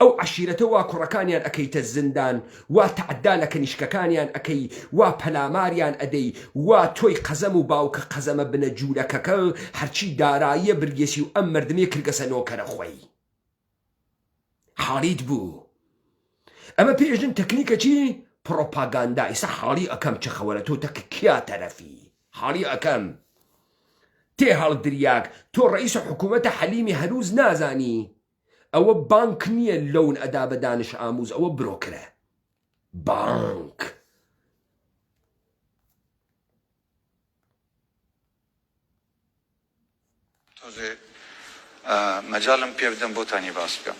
ئەو عەشیرەتە وا کوڕەکانیان ئەکەیتە زیندان، وا تەعدا لە کەنیشکەکانیان ئەکەی، وا پەلاماریان ئەدەی، وا تۆی قەزەم و باوکە قەزەمە بنە جوولەکەکە هەرچی داراییە برگێسی و ئەم مەردمێ کردگەسە نۆکەرە خوەی. حاڵیت بوو. ئەمە پێ ئێژن تەکنیکە چی؟ پڕۆپاگاندا. ئیسا حاڵی ئەکەم چ خەوەرە تۆ تەک کیا تەرەفی؟ حاڵی ئەکەم. تێ هەڵدریاگ تۆ ڕەئیس حکوومەتە حەلیمی هەنووز نازانی؟ ئەوە بانک نییە لۆن ئەدا بە دانش ئاموز ئەوە برۆکرە بانک. تۆزێ مەجالم پێ بدەن بۆتانی باس بکەم.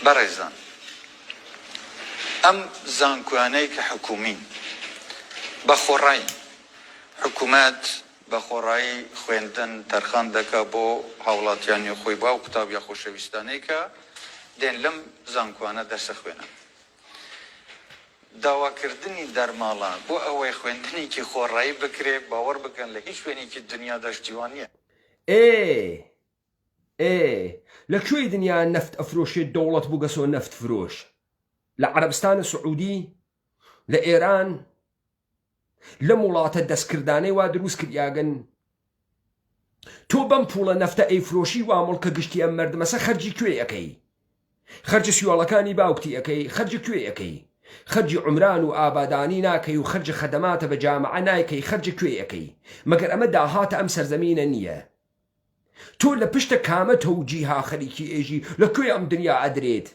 بەڕێزان ئەم زانکۆیانەی کە حکوومین بە خۆڕایی حکوومەت بە خۆڕایی خوێندن تەرخان دەکا بۆ هاوڵاتیانی خۆی بۆ ئەو قوتابیە خۆشەویستانەی کە دێن لەم زانکۆانە دەرس ئەخوێنن. داواکردنی دەرماڵە بۆ ئەوەی خوێندنێکی خۆڕایی بکرێ باوەڕ بکەن لە هیچ شوێنێکی دنیادا شتی وا نییە. ئێ ئێ لە کوێی دنیا نەفت ئەفرۆشێ دەوڵەت بوگەسۆ نەفت فرۆش؟ لە عەرەبستانە سعودی؟ لە ئێران؟ لەم وڵاتە دەستکردانەی وا دروست کریاگن تۆ بەم پوڵە نەفتە ئەیفرۆشی وا مڵکە گشتی ئەم مردمەسە خەرجی کوێ ئەکەی خەرج سیواڵەکانی باوکتی ئەکەی خەرج کوێ ئەکەی خەرجی عمران و ئابادانی ناکەی و خەرج خەدەماتە بە جامعە نایکەی خەرج کوێ ئەکەی مەگەر ئەمە داهاتە ئەم سەرزەمینە نییە تۆ لە پشتە کامە تەوجیها خەریکی ئێژی لە کوێ ئەم دنیا ئەدرێت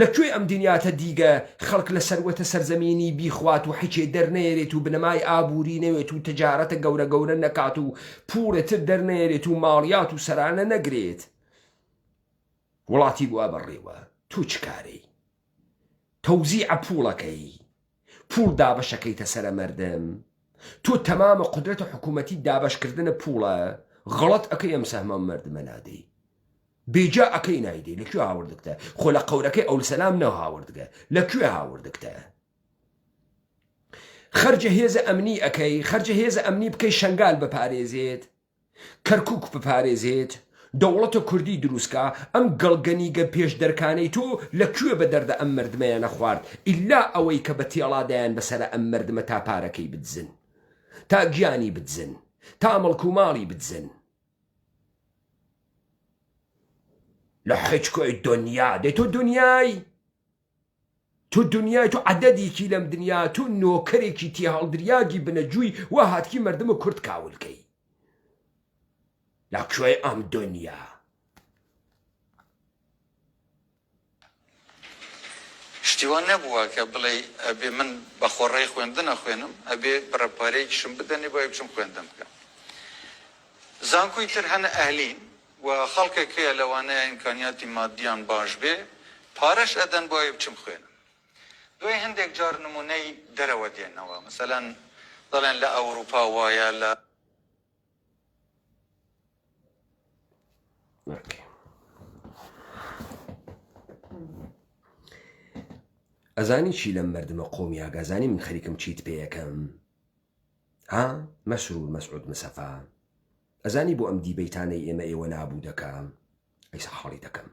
لە کوێی ئەم دنیاتە دیگە خەڵک لە سەروەتە سەرزەمینی بیخوات و حیچێ دەرنەیەرێت و بنەمای ئابووری نەوێت و تەجارەتە گەورە گەورە نەکات و پووڵێ تر دەرنەیەرێت و ماڵیات و سەرانە نەگرێت وڵاتی بوا بەڕێوە تو چ کارەی تەوزیعە پووڵەکەی پووڵ دابەشەکەیتە سەرە مەردم تۆ تەمامە قودرەتە حکوومەتی دابەشکردنە پووڵە غەڵەت ئەکەی ئەم سەهمە مەردمە نادەی بێجا ئەکەی نایدەی لە کوێ هاوردگتە خۆ لە قەورەکەی ئەولسەلام نە هاوردگە لە کوێ هاوردگتە خەرجە هێزە ئەمنی ئەکەی خەرجە هێزە ئەمنی بکەی شنگال بپارێزێت کەرکک بپارێزێت دەوڵەتە کوردی دروستکە ئەم گەڵگەنیگە پێش دەرکانەی تۆ لە کوێ بە دەردە ئەم مردمەیانە خوارد ئیلا ئەوەی کە بە تێڵادایان بەسرە ئەم مردمە تا پارەکەی بدزن تا گیانی بدزن تا مڵک و ماڵی بدزن لە حیچ کۆی دنیا دەی تۆ دنیای تۆ دنیای تۆ عەدەدێکی لەم دنیا تۆ نۆکەرێکی تێهەڵدریاگی بنەجووی وا هاتکی مردمە کورد کاولکەی لە کوێی ئەم دنیا شتی وا نەبووە کە بڵێی ئەبێ من بە خۆڕایی خوێندن ئەخوێنم ئەبێ بڕە پارەیەکیشم بدەنێ بۆ ئەوەی بچم خوێندن بکەم. زانکۆی تر هەن ئەهلین و خەڵکێک هەیە لەوانەیە ئیمکانیاتی مادیان باش بێ پارەش ئەدەن بۆ ئەوەی بچم بخوێنم. دوای هەندێک جار نموونەی دەرەوە دێنەوە مەسەلەن دەڵێن لە ئەوروپا وایە لە. ئەزانی چی لەم مردمە قۆمیاگە ئەزانی من خەریکم چیت پێیەکەم ها مەسرور مەسعود مسەفا ئەزانی بۆ ئەم دیبەیتانەی ئێمە ئێوە نابوو دەکەم ئەیسا حاڵی دەکەم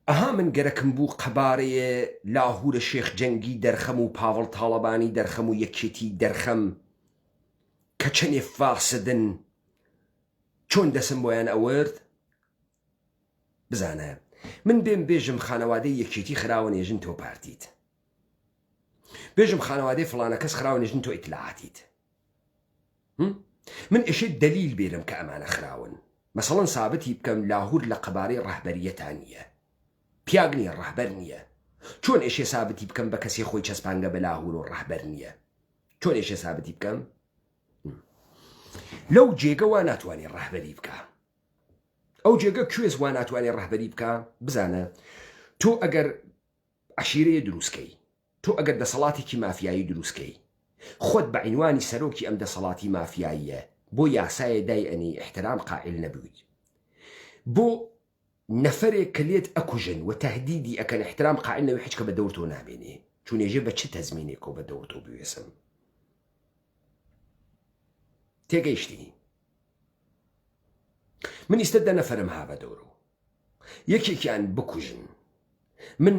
ئەها من گەرەکم بوو قەبارەیێ لاهورە شێخ جەنگی دەرخەم و پاڤڵ تاڵەبانی دەرخەم و یەکێتی دەرخەم کە چەنێ فاسدن چۆن دەسم بۆیان ئەورد بزانە من بێم بێژم خانەوادەی یەکێتی خراوە نێژن تۆ پارتیت بێژم خانەوادەی فڵانە کەس خراوە نێژن تۆ ئیتلاعاتیت من ئێشێ دەلیل بێرم کە ئەمانە خراون مەسەڵەن سابتی بکەم لاهور لە قەبارەی ڕەهبەریەتا نییە پیاگ نییە ڕەهبەر نییە چۆن ئێشێ سابتی بکەم بە کەسێ خۆی چەسپانگە بە لاهور و ڕەهبەر نییە چۆن ئێشێ سابتی بکەم لەو جێگە وا ناتوانێ ڕەهبەری بکە ئەو جێگە کوێز وا ناتوانێ ڕەهبەری بکە بزانە تۆ ئەگەر عەشیرەیە دروستکەی تۆ ئەگەر دەسەڵاتێکی مافیایی دروست کەی خۆت بە عینوانی سەرۆکی ئەم دەسەڵاتی مافیاییە بۆ یاسایێ دای ئەنێی ئیحترام قائیل نەبویت بۆ نەفەرێک کە لێت ئەکوژن و تەهدیدی ئەکەن ئیحترام قائیل نەوی حچکە بە دەور تۆ نامێنێ چونێژێ بە چ تەزمینێکەوە بە دەور تۆ بوێسم تێگەیشتی من ئیستە دە نەفەرم ها بە دەورو. یەکێکیان بکوژن من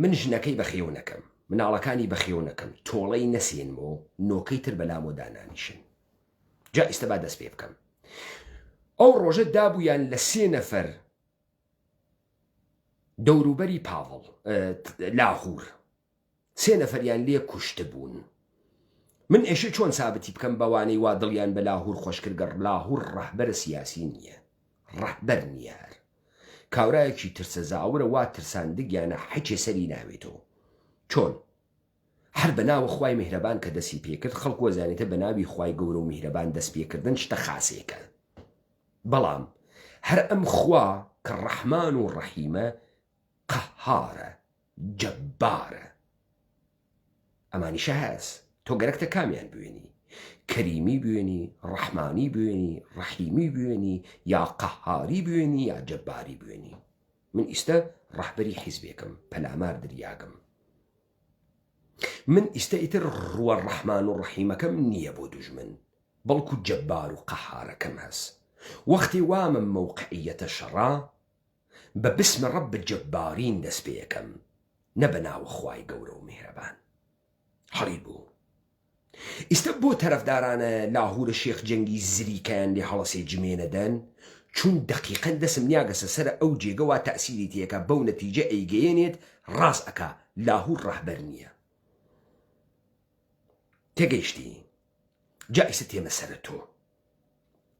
من ژنەکەی بەخێو نەکەم مناڵەکانی بەخێو نەکەم تۆڵەی نەسێنمەوە نۆکەی تر بەلامۆ دانانیشن جا ئیستە با دەست پێ بکەم ئەو ڕۆژە دابوویان لە سێ نەفەر دەوروبەری پاڤڵ لاهور سێ نەفەریان لێ کوشتبوون. من ئێشێ چۆن سابتی بکەم بەوانەی وا دڵیان بە لاهور خۆش کردگە لاهور ڕەهبەر سیاسی نییە ڕەهبەر نییە هەر کاورایەکی ترسە زاورە وا ترساندگیانە حچێ سەری ناوێتەوە چۆن هەر بە ناوە خوای میهرەبان کە دەسی پێکرد خەڵک وەزانێتە بە ناوی خوای گەورە و میهرەبان دەست پێکردن شتە خاسێکە بەڵام هەر ئەم خوا کە ڕەحمان و ڕەحیمە قەهارە جەبارە ئەمانیشە هەس تۆ گەرەکتە کامیان بوێنی کەریمی بوێنی ڕەحمانی بوێنی ڕەحیمی بوێنی یا قەهاری بوێنی یا جەباری بوێنی من ئیستە ڕەهبەری حیزبێکم پەلامار دریاگم من ئیستە ئیتر ڕووە ڕەحمان و ڕەحیمەکەم نییە بۆ دوژمن بەڵکو جەبار و قەهارەکەم هەس وەختێ وامم مەوقعیەتە شەڕا بە بسم رب الجبارین دەست پێ ئەکەم نە بە ناوە خوای گەورە و میهرەبان. حەڵی بوو. ئیستە بۆ تەرەفدارانە لاهورە شێخ جەنگی زریکەیان لێ هەڵەسێ جمێنە دەن چون دەقیقەن دەسم نیاگەسە سەرە ئەو جێگە وا تەئسیری تێکا بەو نەتیجە ئەیگەیەنێت ڕاس ئەکا لاهور ڕەهبەر نیە. تێگەیشتی؟ جا ئیسە تێمە سەرە تۆ.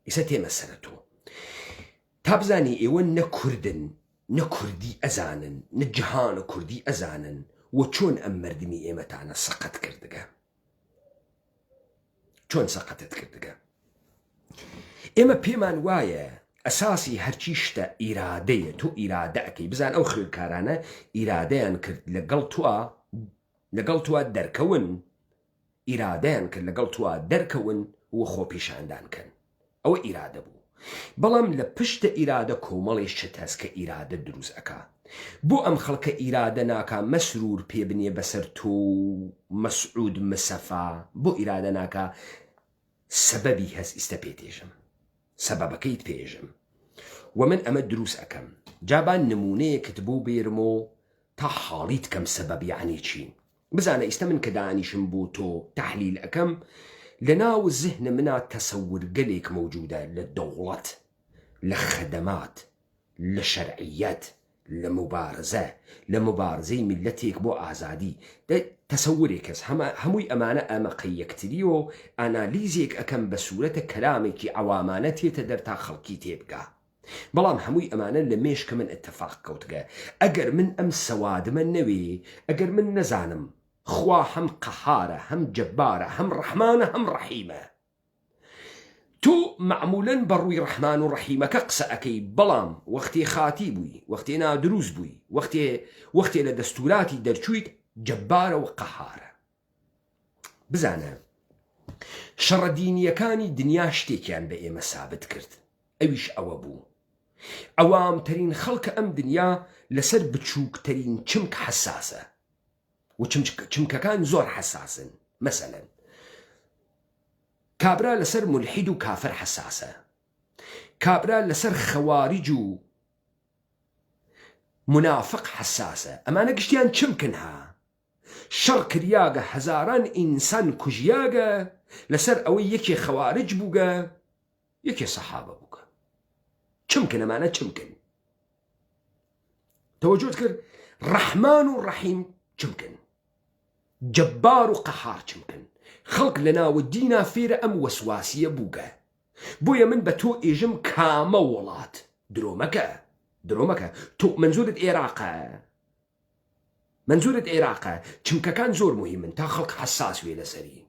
ئیسە تێمە سەرە تۆ. تا بزانی ئێوە نە کوردن نە کوردی ئەزانن نە جهانە کوردی ئەزانن و چۆن ئەم مەردمی ئێمەتانە سەقەت کردگە چۆن سەقەتت کردگە ئێمە پێمان وایە ئەساسی هەرچی شتە ئیرادەیە تۆ ئیرادە ئەەکەی بزان ئەو خوێندکارانە ئیرادەیان کرد لەگەڵ تۆ لەگەڵ تۆ دەرکەون ئیرادەیان کرد لەگەڵ تۆ دەرکەون و خۆپیشاندان کەن ئەوە ئیرادە بوو بەڵام لە پشتە ئیرادە کۆمەڵێ شت هەس کە ئیرادە دروست ئەکا بۆ ئەم خەڵکە ئیرادە ناکا مەسرور پێ بنێ بەسەر تۆ و مەسعود مسەفا بۆ ئیرادە ناکا سەبەبی هەس ئیستە پێتێژم سەبەبەکەیت پێژم و من ئەمە دروست ئەکەم جا با نمونەیەکت بۆ بێرم و تا حاڵیت کەم سەبەب یەعنی چی بزانە ئیستە من کە دانیشم بۆ تۆ تەحلیل ئەکەم لە ناو زهن منا تەسەورگەلێک مەوجودە لە دەوڵەت لە خەدەمات لە شەرعیەت لە موبارزە لە موبارزەی میللەتێک بۆ ئازادی دە تەسەورێک هەس هەمە هەمووی ئەمانە ئەمەقەی یەکتری و ئانالیزێک ئەکەم بە سورەتە کەلامێکی عەوامانە تێتە دەر تا خەڵکی تێبگا بەڵام هەمووی ئەمانە لە مێشک من ئتفاق کەوتگە ئەگەر من ئەم سەوادمە نەوێ ئەگەر من نەزانم خوا هەم قەهارە هەم جەبارە هەم ڕەحمانە هەم ڕەحیمە تۆ مەعمولەن بە ڕووی ڕەحمان و ڕەحیمەکە قسە ئەکەی بەڵام وەختێ خاتی بووی وەختێ نادروست بووی وەختێ وەختێ لە دەستوراتی دەرچوویت جەبارە و قەهارە بزانە شەڕە دینییەکانی دنیا شتێکیان بە ئێمە سابت کرد ئەویش ئەوە بوو عەوامترین خەڵکە ئەم دنیا لەسەر بچووکترین چمک حەساسە و چمکەکان زۆر حەساسن مەسەلەن کابرا لەسەر مولحید و کافر حەساسە کابرا لەسەر خەواریج و منافق حەساسە ئەمانە گشتیان چمکن ها شەڕ کریاگە هەزاران ئینسان کوژیاگە لەسەر ئەوەی یەکێ خەوارج بووگە یەکێ سەحابە بووگە چمکن ئەمانە چمکن تەوەجۆت کرد ڕەحمان و ڕەحیم چمکن جەبار و قەهار چمکن خەڵک لە ناوە دینا فێرە ئەم وەسواسیە بووگە بۆیە من بە تۆ ئێژم کامە وڵات درۆ مەکە درۆ مەکە تۆ مەنزورت ئێراقە مەنزورت عێراقە چمکەکان زۆر موهیمن تا خەڵک حەساس وێ لەسەری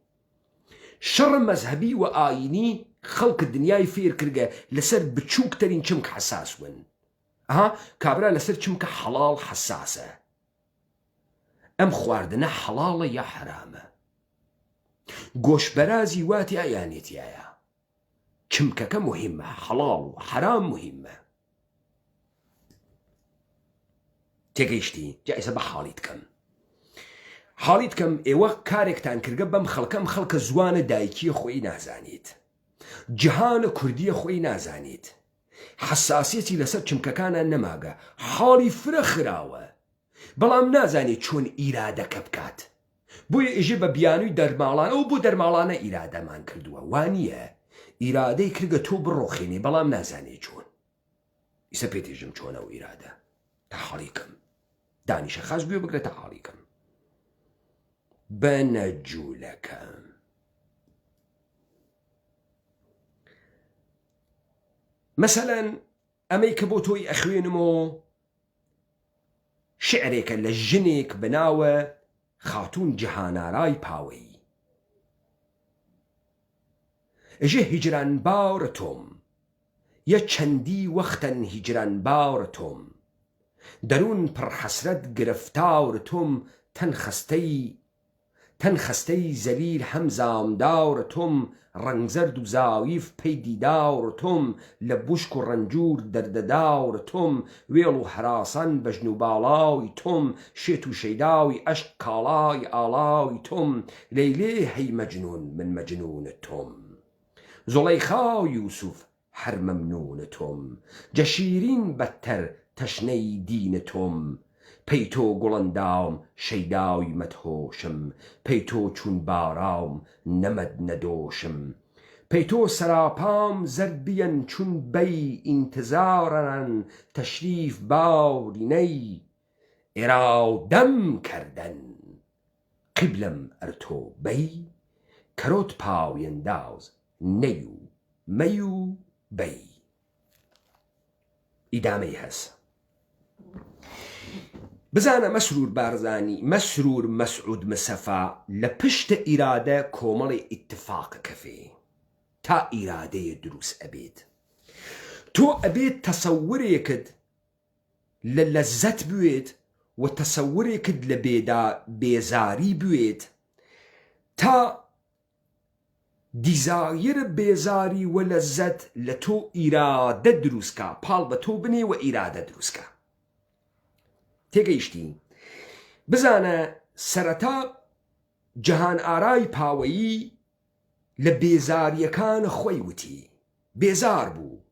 شەڕ مەزهەبی و ئاینی خەڵک دنیای فێر کردگە لەسەر بچووک تەرین چمک حەساس ون ئەها کابرا لەسەر چمکە حەڵاڵ حەساسە ئەم خواردنە حەڵاڵە یا حەرامە گۆش بەرازی واتیا یانێتیایە چمکەکە موهیمە حەڵاڵ و حەرام موهیمە تێگەیشتی جا ئێستا بە حاڵیت کەم حاڵیت کەم ئێوە کارێکتان کردگە بەم خەڵکەم خەڵکە زوانە دایکیە خۆی نازانیت جیهانە کوردیە خۆی نازانیت. حەساسیەتی لەسەر چمکەکانا نەماگە، حاڵی فرە خراوە، بەڵام نازانێ چۆن ئیرادەکە بکات. بۆیە ئێژێ بە بیانووی دەرماڵانە، ئەوە بۆ دەرماڵانە ئیرادەمان کردووە، وا نییە؟ ئیرادەی کردگە تۆ بڕۆخێنێ، بەڵام نازانێ چۆن. ئیسە پێت ئێژم چۆن ئەو ئیرادە. تا حاڵی کەم. دانیشە خاس گوێ بگرە تا حاڵی کەم. بەنە جوولەکە. مەسەلەن ئەمەی کە بۆ تۆی ئەخوێنمۆ شعرێکە لە ژنێک بە ناوە خاتوون جەهانارای پاوەیی. ئێژێ هیجران بار تۆم یە چەندی وەختەن هیجران بار تۆم دەروون پڕ حەسرەت گرفتار تۆم تەن خەستەی تەن خەستەی زەلیل هەم زامدار تۆم ڕەنگ زەرد و زایف پەی دیدار تۆم لە بوشک و ڕەنجوور دەردەدار تۆم وێڵ و هەراسان بەژن و باڵای تۆم شێت و شەیدای ئەشق کاڵای ئاڵای تۆم لەیلێ هەی مەجنوون من مەجنوون تۆم زوڵەیخا یوسف هەر مەمنوون تۆم جە شیرین بەتتەر تەشنەی دین تۆم پەی تۆ گوڵەندام شەیدای مەدهۆشم پەی تۆ چون باراوم نەمەد نەدۆشم پەی تۆ سەراپام زەرد بیەن چون بەی ئینتزارەن تەشریف بارینەی ئێرادەم کەردەن قیبلەم ئەر تۆ بەی کەرۆت پاویەنداز نەی و مەی و بەی. ئیدامەی هەس. بزانە مەسرور بارزانی مەسرور مەسعود مسەفا لە پشت ئیرادە کۆمەڵێ ئیتفاق کەفێ تا ئیرادەیە دروس ئەبێت. تۆ ئەبێت تەسەورێکت لە لەزەت بوێت و تەسەورێکت لە بێدا بێزاری بوێت تا desire بێزاری و لەزەت لە تۆ ئیرادە دروست کا پاڵ بە تۆ بنێ و ئیرادە دروست کا تێگەیشتی بزانە سەرەتا جەهان ئارای پاوەیی لە بێزاریەکان خۆی وتی بێزار بوو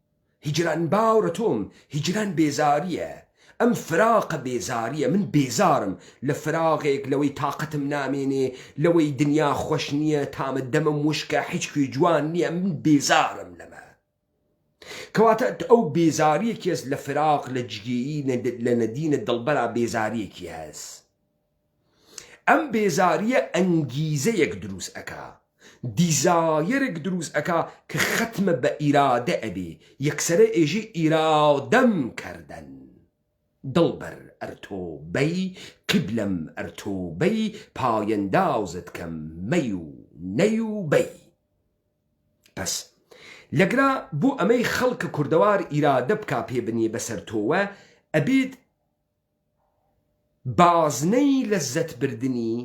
هیجران باوڕە تۆم هیجران بێزاریە ئەم فراقە بێزاریە من بێزارم لە فراغێک لەوەی تاقەتم نامێنێ لەوەی دنیا خۆش نیە تامە دەمم وشکە حیچ کوێ جوان نیە من بێزارم لەمە کەواتە ئەو بێزاریەکی هەس لە فراق لە جگێیی لە نەدینە دڵبەرا بێزاریەکی هەس ئەم بێزاریە ئەنگیزەیەک دروست ئەکا، desire ێک دروست ئەکا کە خەتمە بە ئیرادە ئەبێ، یەکسەرە ئێژێ ئیرادەم کەردەن. دڵبەر ئەر تۆ بەی قیبلەم ئەر تۆ بەی پایەندازت کەم مەی و نەی و بەی. پەس لەگرا بۆ ئەمەی خەڵکە کوردەوار ئیرادە بکا پێ بنێ بەسەر تۆوە ئەبێت بازنەی لەززەت بردنی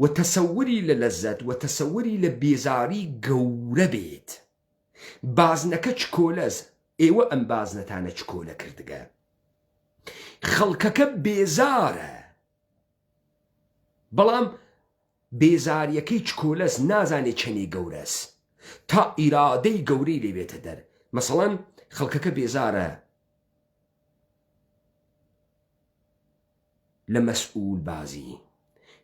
و تەسەوری لە لەززەت و تەسەوری لە بێزاری گەورە بێت. بازنەکە چکۆلەس، ئێوە ئەم بازنەتانە چکۆلە کردگە. خەڵکەکە بێزارە، بەڵام بێزاریەکەی چکۆلەس نازانێ چەنێ گەورەس تا ئیرادەی گەورەی لێ بێتە دەر. مەسەڵەن خەڵکەکە بێزارە لە مەسئول بازی.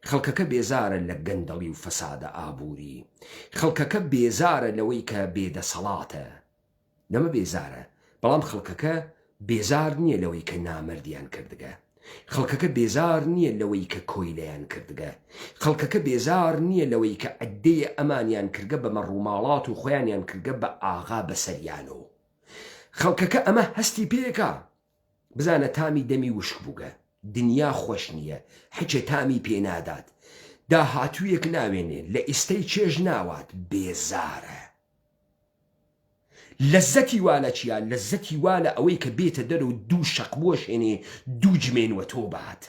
خەڵکەکە بێزارە لە گەندەڵی و فەسادە ئابووری. خەڵکەکە بێزارە لەوەی کە بێدەسەڵاتە. لەمە بێزارە. بەڵام خەڵکەکە بێزار نییە لەوەی کە نامەردیان کردگە. خەڵکەکە بێزار نییە لەوەی کە کۆیلەیان کردگە. خەڵکەکە بێزار نییە لەوەی کە عەددەیە ئەمانیان کردگە بە مەڕوماڵات و خۆیانیان کردگە بە ئاغا بەسەریانۆ. خەڵکەکە ئەمە هەستی پێکا بزانە تامی دەمی وشک بووگە دنیا خۆش نییە حچێ تامی پێ نادات داهاتوویەک ناوێنێ لە ئیستەی چێژ ناوات بێزارە لەزەتی وا لە چیا لەزەتی وا لە ئەوەی کە بێتە دەر و دوو شەق بوەشێنێ دوو جمێن وە تۆ بات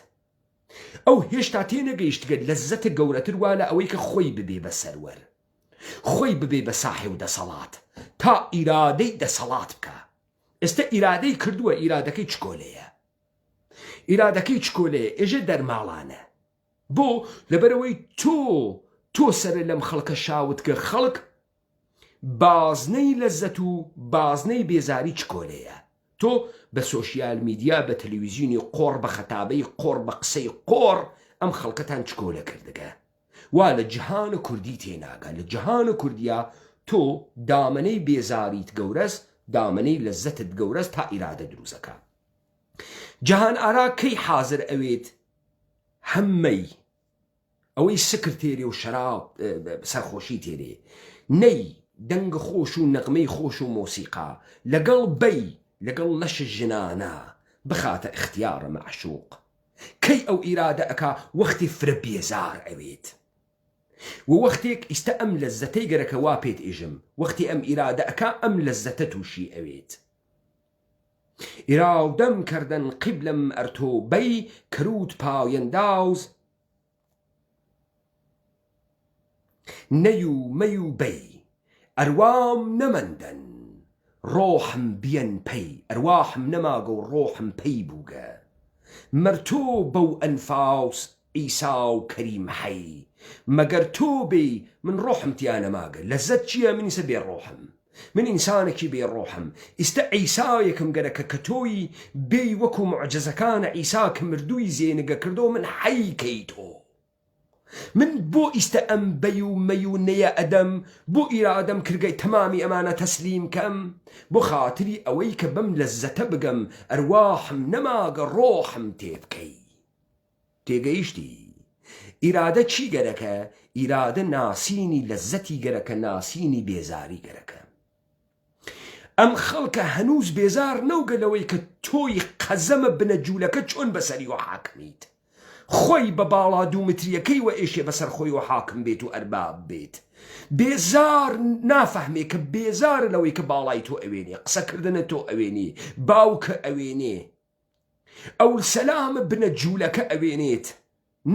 ئەو هێشتا تێنەگەیشتگە لەزەتە گەورەتر وا لە ئەوەی کە خۆی ببێ بە سەروەر خۆی ببێ بە ساحێو دەسەڵات تا ئیرادەی دەسەڵات بکا ئێستە ئیرادەی کردووە ئیرادەکەی چکۆلەیە ئیرادەکەی چکۆلەیە ئێژێ دەرماڵانە بۆ لەبەرەوەی تۆ تۆ سەرە لەم خەڵکە شاوت کە خەڵک. بازنەی لەزەت و بازنەی بێزاری چکۆلەیە. تۆ بە سۆشیال میدیا بە تەلەویزیونی قۆڕ بە خەتابەی قۆڕ بە قسەی قۆڕ ئەم خەڵکەتان چکۆلە کردگە وا لە جهان کوردی تێناگا لە جهان کوردیا تۆ دامەنەی بێزاریت گەورەس دامەنەی لەزەتت گەورەس تا ئیرادە دروسەکا جهان ئارا کەی حازر ئەوێت هەم مەی ئەوەی سکر تێرێ و شەراب سەرخۆشی تێرێ نەی دەنگ خۆش و نەغمەی خۆش و مۆسیقا لەگەڵ بەی لەگەڵ لەش ژنانە بخاتە ئیختیار مەعشوق کەی ئەو ئیرادە ئەکا وەختی فرە بێزار ئەوێت و وەختێک ئیستە ئەم لەزەتەی گەرەکە وا پێت ئێژم وەختی ئەم ئیرادە ئەکا ئەم لەزەتە تووشی ئەوێت ئیراودەم کردن قیبلەم ئەرتۆ بەی کەروت پایەنداز نەی و مەی و بەی ئەروام نەمەندەن ڕۆحم بیەن پەی ئەرواحم نەماگە و ڕۆحم پەی بووگە مەر تۆ بەو ئەنفاس عیسا و کەریم حەی مەگەر تۆ بێی من ڕۆحم تیا نەماگە لەزەت چیە من ئیسە بێ ڕۆحم من ئینسانێکی بێ ڕۆحم ئیستە عیسایەکم گەرەکە کە تۆی بێی وەکو موعجزەکانە عیسا کە مردووی زێنگە کردۆ من حەی کەی تۆ من بۆ ئیستە ئەم بەی و مەی و نەیە ئەدەم بۆ ئیرادەم کردگە تەمامی ئەمانە تەسلیم کەم بۆ خاتری ئەوەی کە بەم لەزەتە بگەم ئەرواحم نەماگە ڕۆحم تێبکەی تێگەیشتی؟ ئیرادە چی گەرەکە؟ ئیرادە ناسینی لەزەتی گەرەکە ناسینی بێزاری گەرەکە. ئەم خەڵکە هەنووز بێزار نەوگە لەوەی کە تۆی قەزەمە بنە جوولەکە چۆن بەسەریوە حاکمیت. خۆی بە باڵا دوومتریەکەی وە ئێشێ بەسەر خۆیوە حاکم بێت و ئەرباب بێت. بێزار نافەهمێ کە بێزارە لەوەی کە باڵای تۆ ئەوێنێ، قسەکردنە تۆ ئەوێنێ، باوکە ئەوێنێ. ئەولسەلام بنە جولەکە ئەوێنێت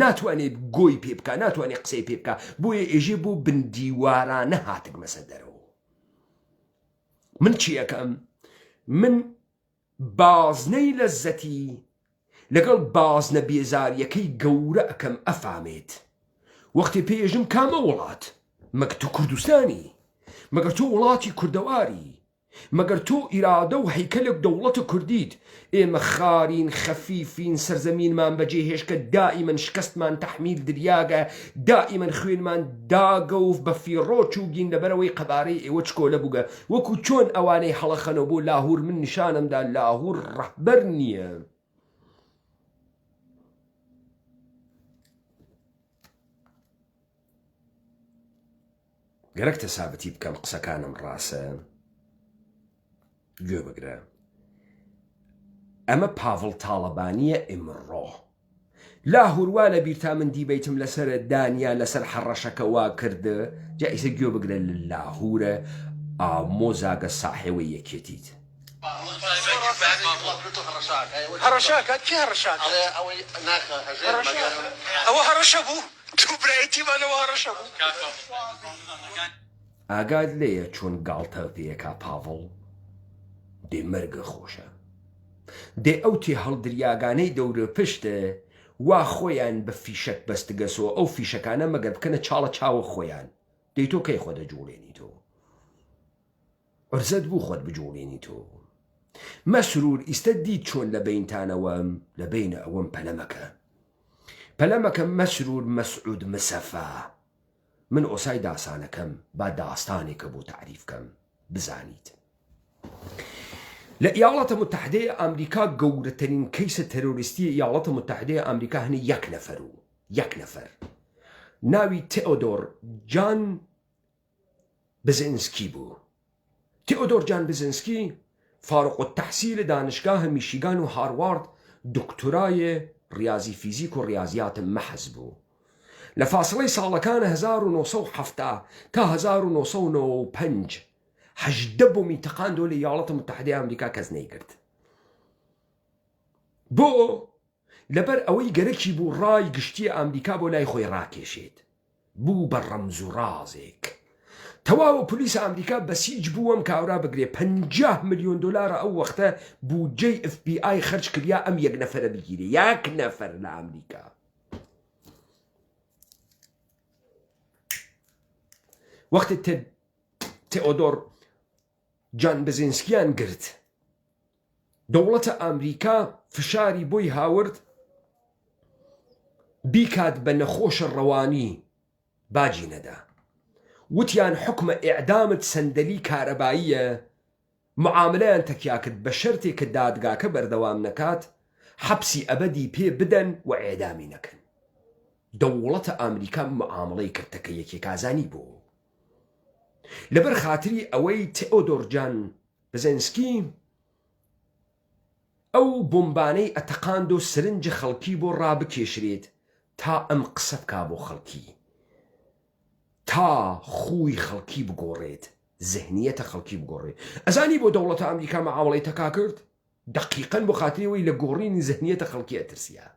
ناتوانێ گۆی پێ بکا ناتوانێ قسەی پێ بکا بۆیە ئێژێ بۆ بن دیوارانە هاتگمەسە دەرەوە من چی ئەکەم من بازنەی لەزەتی لەگەڵ بازنە بێزاریەکەی گەورە ئەکەم ئەفامێت وەختێ پێ ئێژم کامە وڵات مەگە تۆ کوردستانی مەگەر تۆ وڵاتی کوردەواری مەگەر تۆ ئیرادە و هەیکەلێک دەوڵەتە کوردیت؟ ئێمە خارین، خەفیفین، سەرزەمینمان بەجێ هێشتگە، دائیمەن شکەستمان تەحمیل دریاگە، دائیمەن خوێنمان داگە و بە فیڕۆ چووگین لەبەرئەوەی قەبارەی ئێوە چکۆلە بووگە، وەکو چۆن ئەوانەی هەڵەخەنەوە بۆ لاهور من نیشانم دا لاهور ڕەهبەر نییە. گەرەکتە سابتی بکەم قسەکانم ڕاسە گوێ بگرە ئەمە پاڤڵ تاڵەبانیە ئمڕۆ لاهور وا لە بیرتا من دیبەیتم لەسەر دانیا لەسەر حەڕەشەکە وا کرد جا ئیسە گوێ بگرە لە لاهورە ئامۆزاگە ساحێوەی یەکێتیت. هەڕەشاکات کێ هەڕەشاکات ئەوە هەڕەشە بوو تۆ برایەتیمان ئەوە هەڕەشە بوو. ئاگات لێیە چۆن گاڵتە پێکا پاڤڵ دێ مەرگە خۆشە دێ ئەو تێهەڵدریاگانەی دەورە پشت وا خۆیان بە فیشەک بەستگەسۆ ئەو فیشەکانە مەگەر بکەنە چاڵە چاوە خۆیان دەی تۆ کەی خۆ دەجوڵێنی تۆ عورزەت بوو خۆت بجوڵێنی تۆ مەسرور ئیستە دیت چۆن لە بەینتانەوەم لە بەینە ئەوەم پەلە مەکە پەلە مەکە مەسرور مەسعود مسەفا من ئۆسای داسانەکەم با داستانێکە بۆ تەعریف کەم بزانیت لە ئیاڵەتە متحدەیە ئەمریکا گەورەترین کەیسە تەرۆریستی ئیاڵەتە متحدەیە ئەمریکا هەنی یەک نەفەر و یەک نەفەر ناوی تئۆدۆر جان بزنسکی بوو. تئۆدۆر جان بزنسکی فارغ التحصیل دانشگاه میشیگان و هاروارد دکتۆرای ریاضی فیزیک و ریاضیات محض بوو. لە فاسڵەی ساڵەکان 1970 تا 1995 18 بۆمی تەقاندەوە لە ایالات متحدەی ئامریکا کەس نەیگرت. بۆ؟ لەبەر ئەوەی گەرەکی بوو ڕای گشتی ئامریکا بۆ لای خۆی ڕاکێشێت. بوو بە ڕەمز و ڕازێک. تەواوە پولیس ئامریکا بەسیج بوو ئەم کاورا بگرێ 50 ملیۆن دلارە ئەو وەختە بودجەی ئف بی ئای خەرج کریا ئەم یەک نەفەرە بگیرێ یەک نەفەر لە ئامریکا. وەختی تئۆدۆر جان بزینسکیان گرت دەوڵەتە ئامریکا فشاری بۆی هاورد بیکات بە نەخۆشە ڕەوانی باجی نەدا وتیان حوکمە ئیعدامت سەندەلی کارەباییە معاملەیان تەکیا کرد بە شەرتێ کە دادگاکە بەردەوام نەکات حەپسی ئەبەدی پێ بدەن و ئیعدامی نەکەن دەوڵەتە ئامریکا معامڵەی کرد تەکە یەکێکازانی بۆ لەبەر خاتری ئەوەی تئۆدۆر جان بزنسکی ئەو بۆمبانەی ئەتەقاندو سرنج خەڵکی بۆ ڕابکێشرێت تا ئەم قسە بکا بۆ خەڵکی تا خوی خەڵکی بگۆڕێت زهنیەتە خەڵکی بگۆڕێ ئەزانی بۆ دەوڵەتە ئەمریکا مەعامەڵەی تەکا کرد دەقیقەن بۆ خاتری ئەوەی لە گۆڕینی زهنیەتە خەڵکی ئەترسیا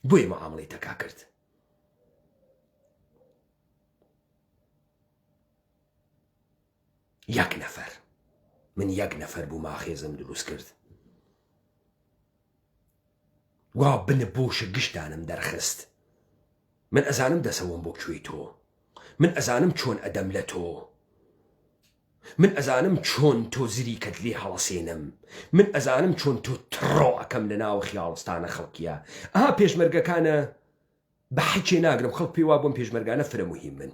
بۆیە مەعامەڵەی تەکا کرد. یەک نەفەر من یەک نەفەر بوو ماخێزم دروست کرد وا بنە بۆشە گشتانم دەرخست من ئەزانم دەسەوەم بۆ کوێی تۆ من ئەزانم چۆن ئەدەم لە تۆ من ئەزانم چۆن تۆ زریکەت لێ هەڵەسێنم من ئەزانم چۆن تۆ تڕۆ ئەکەم لە ناوە خیاڵستانە خەڵکیە ئەها پێشمەرگەکانە بە حەکێ ناگرم خەڵک پێی وابووم پێشمەرگانە فرە موهیمن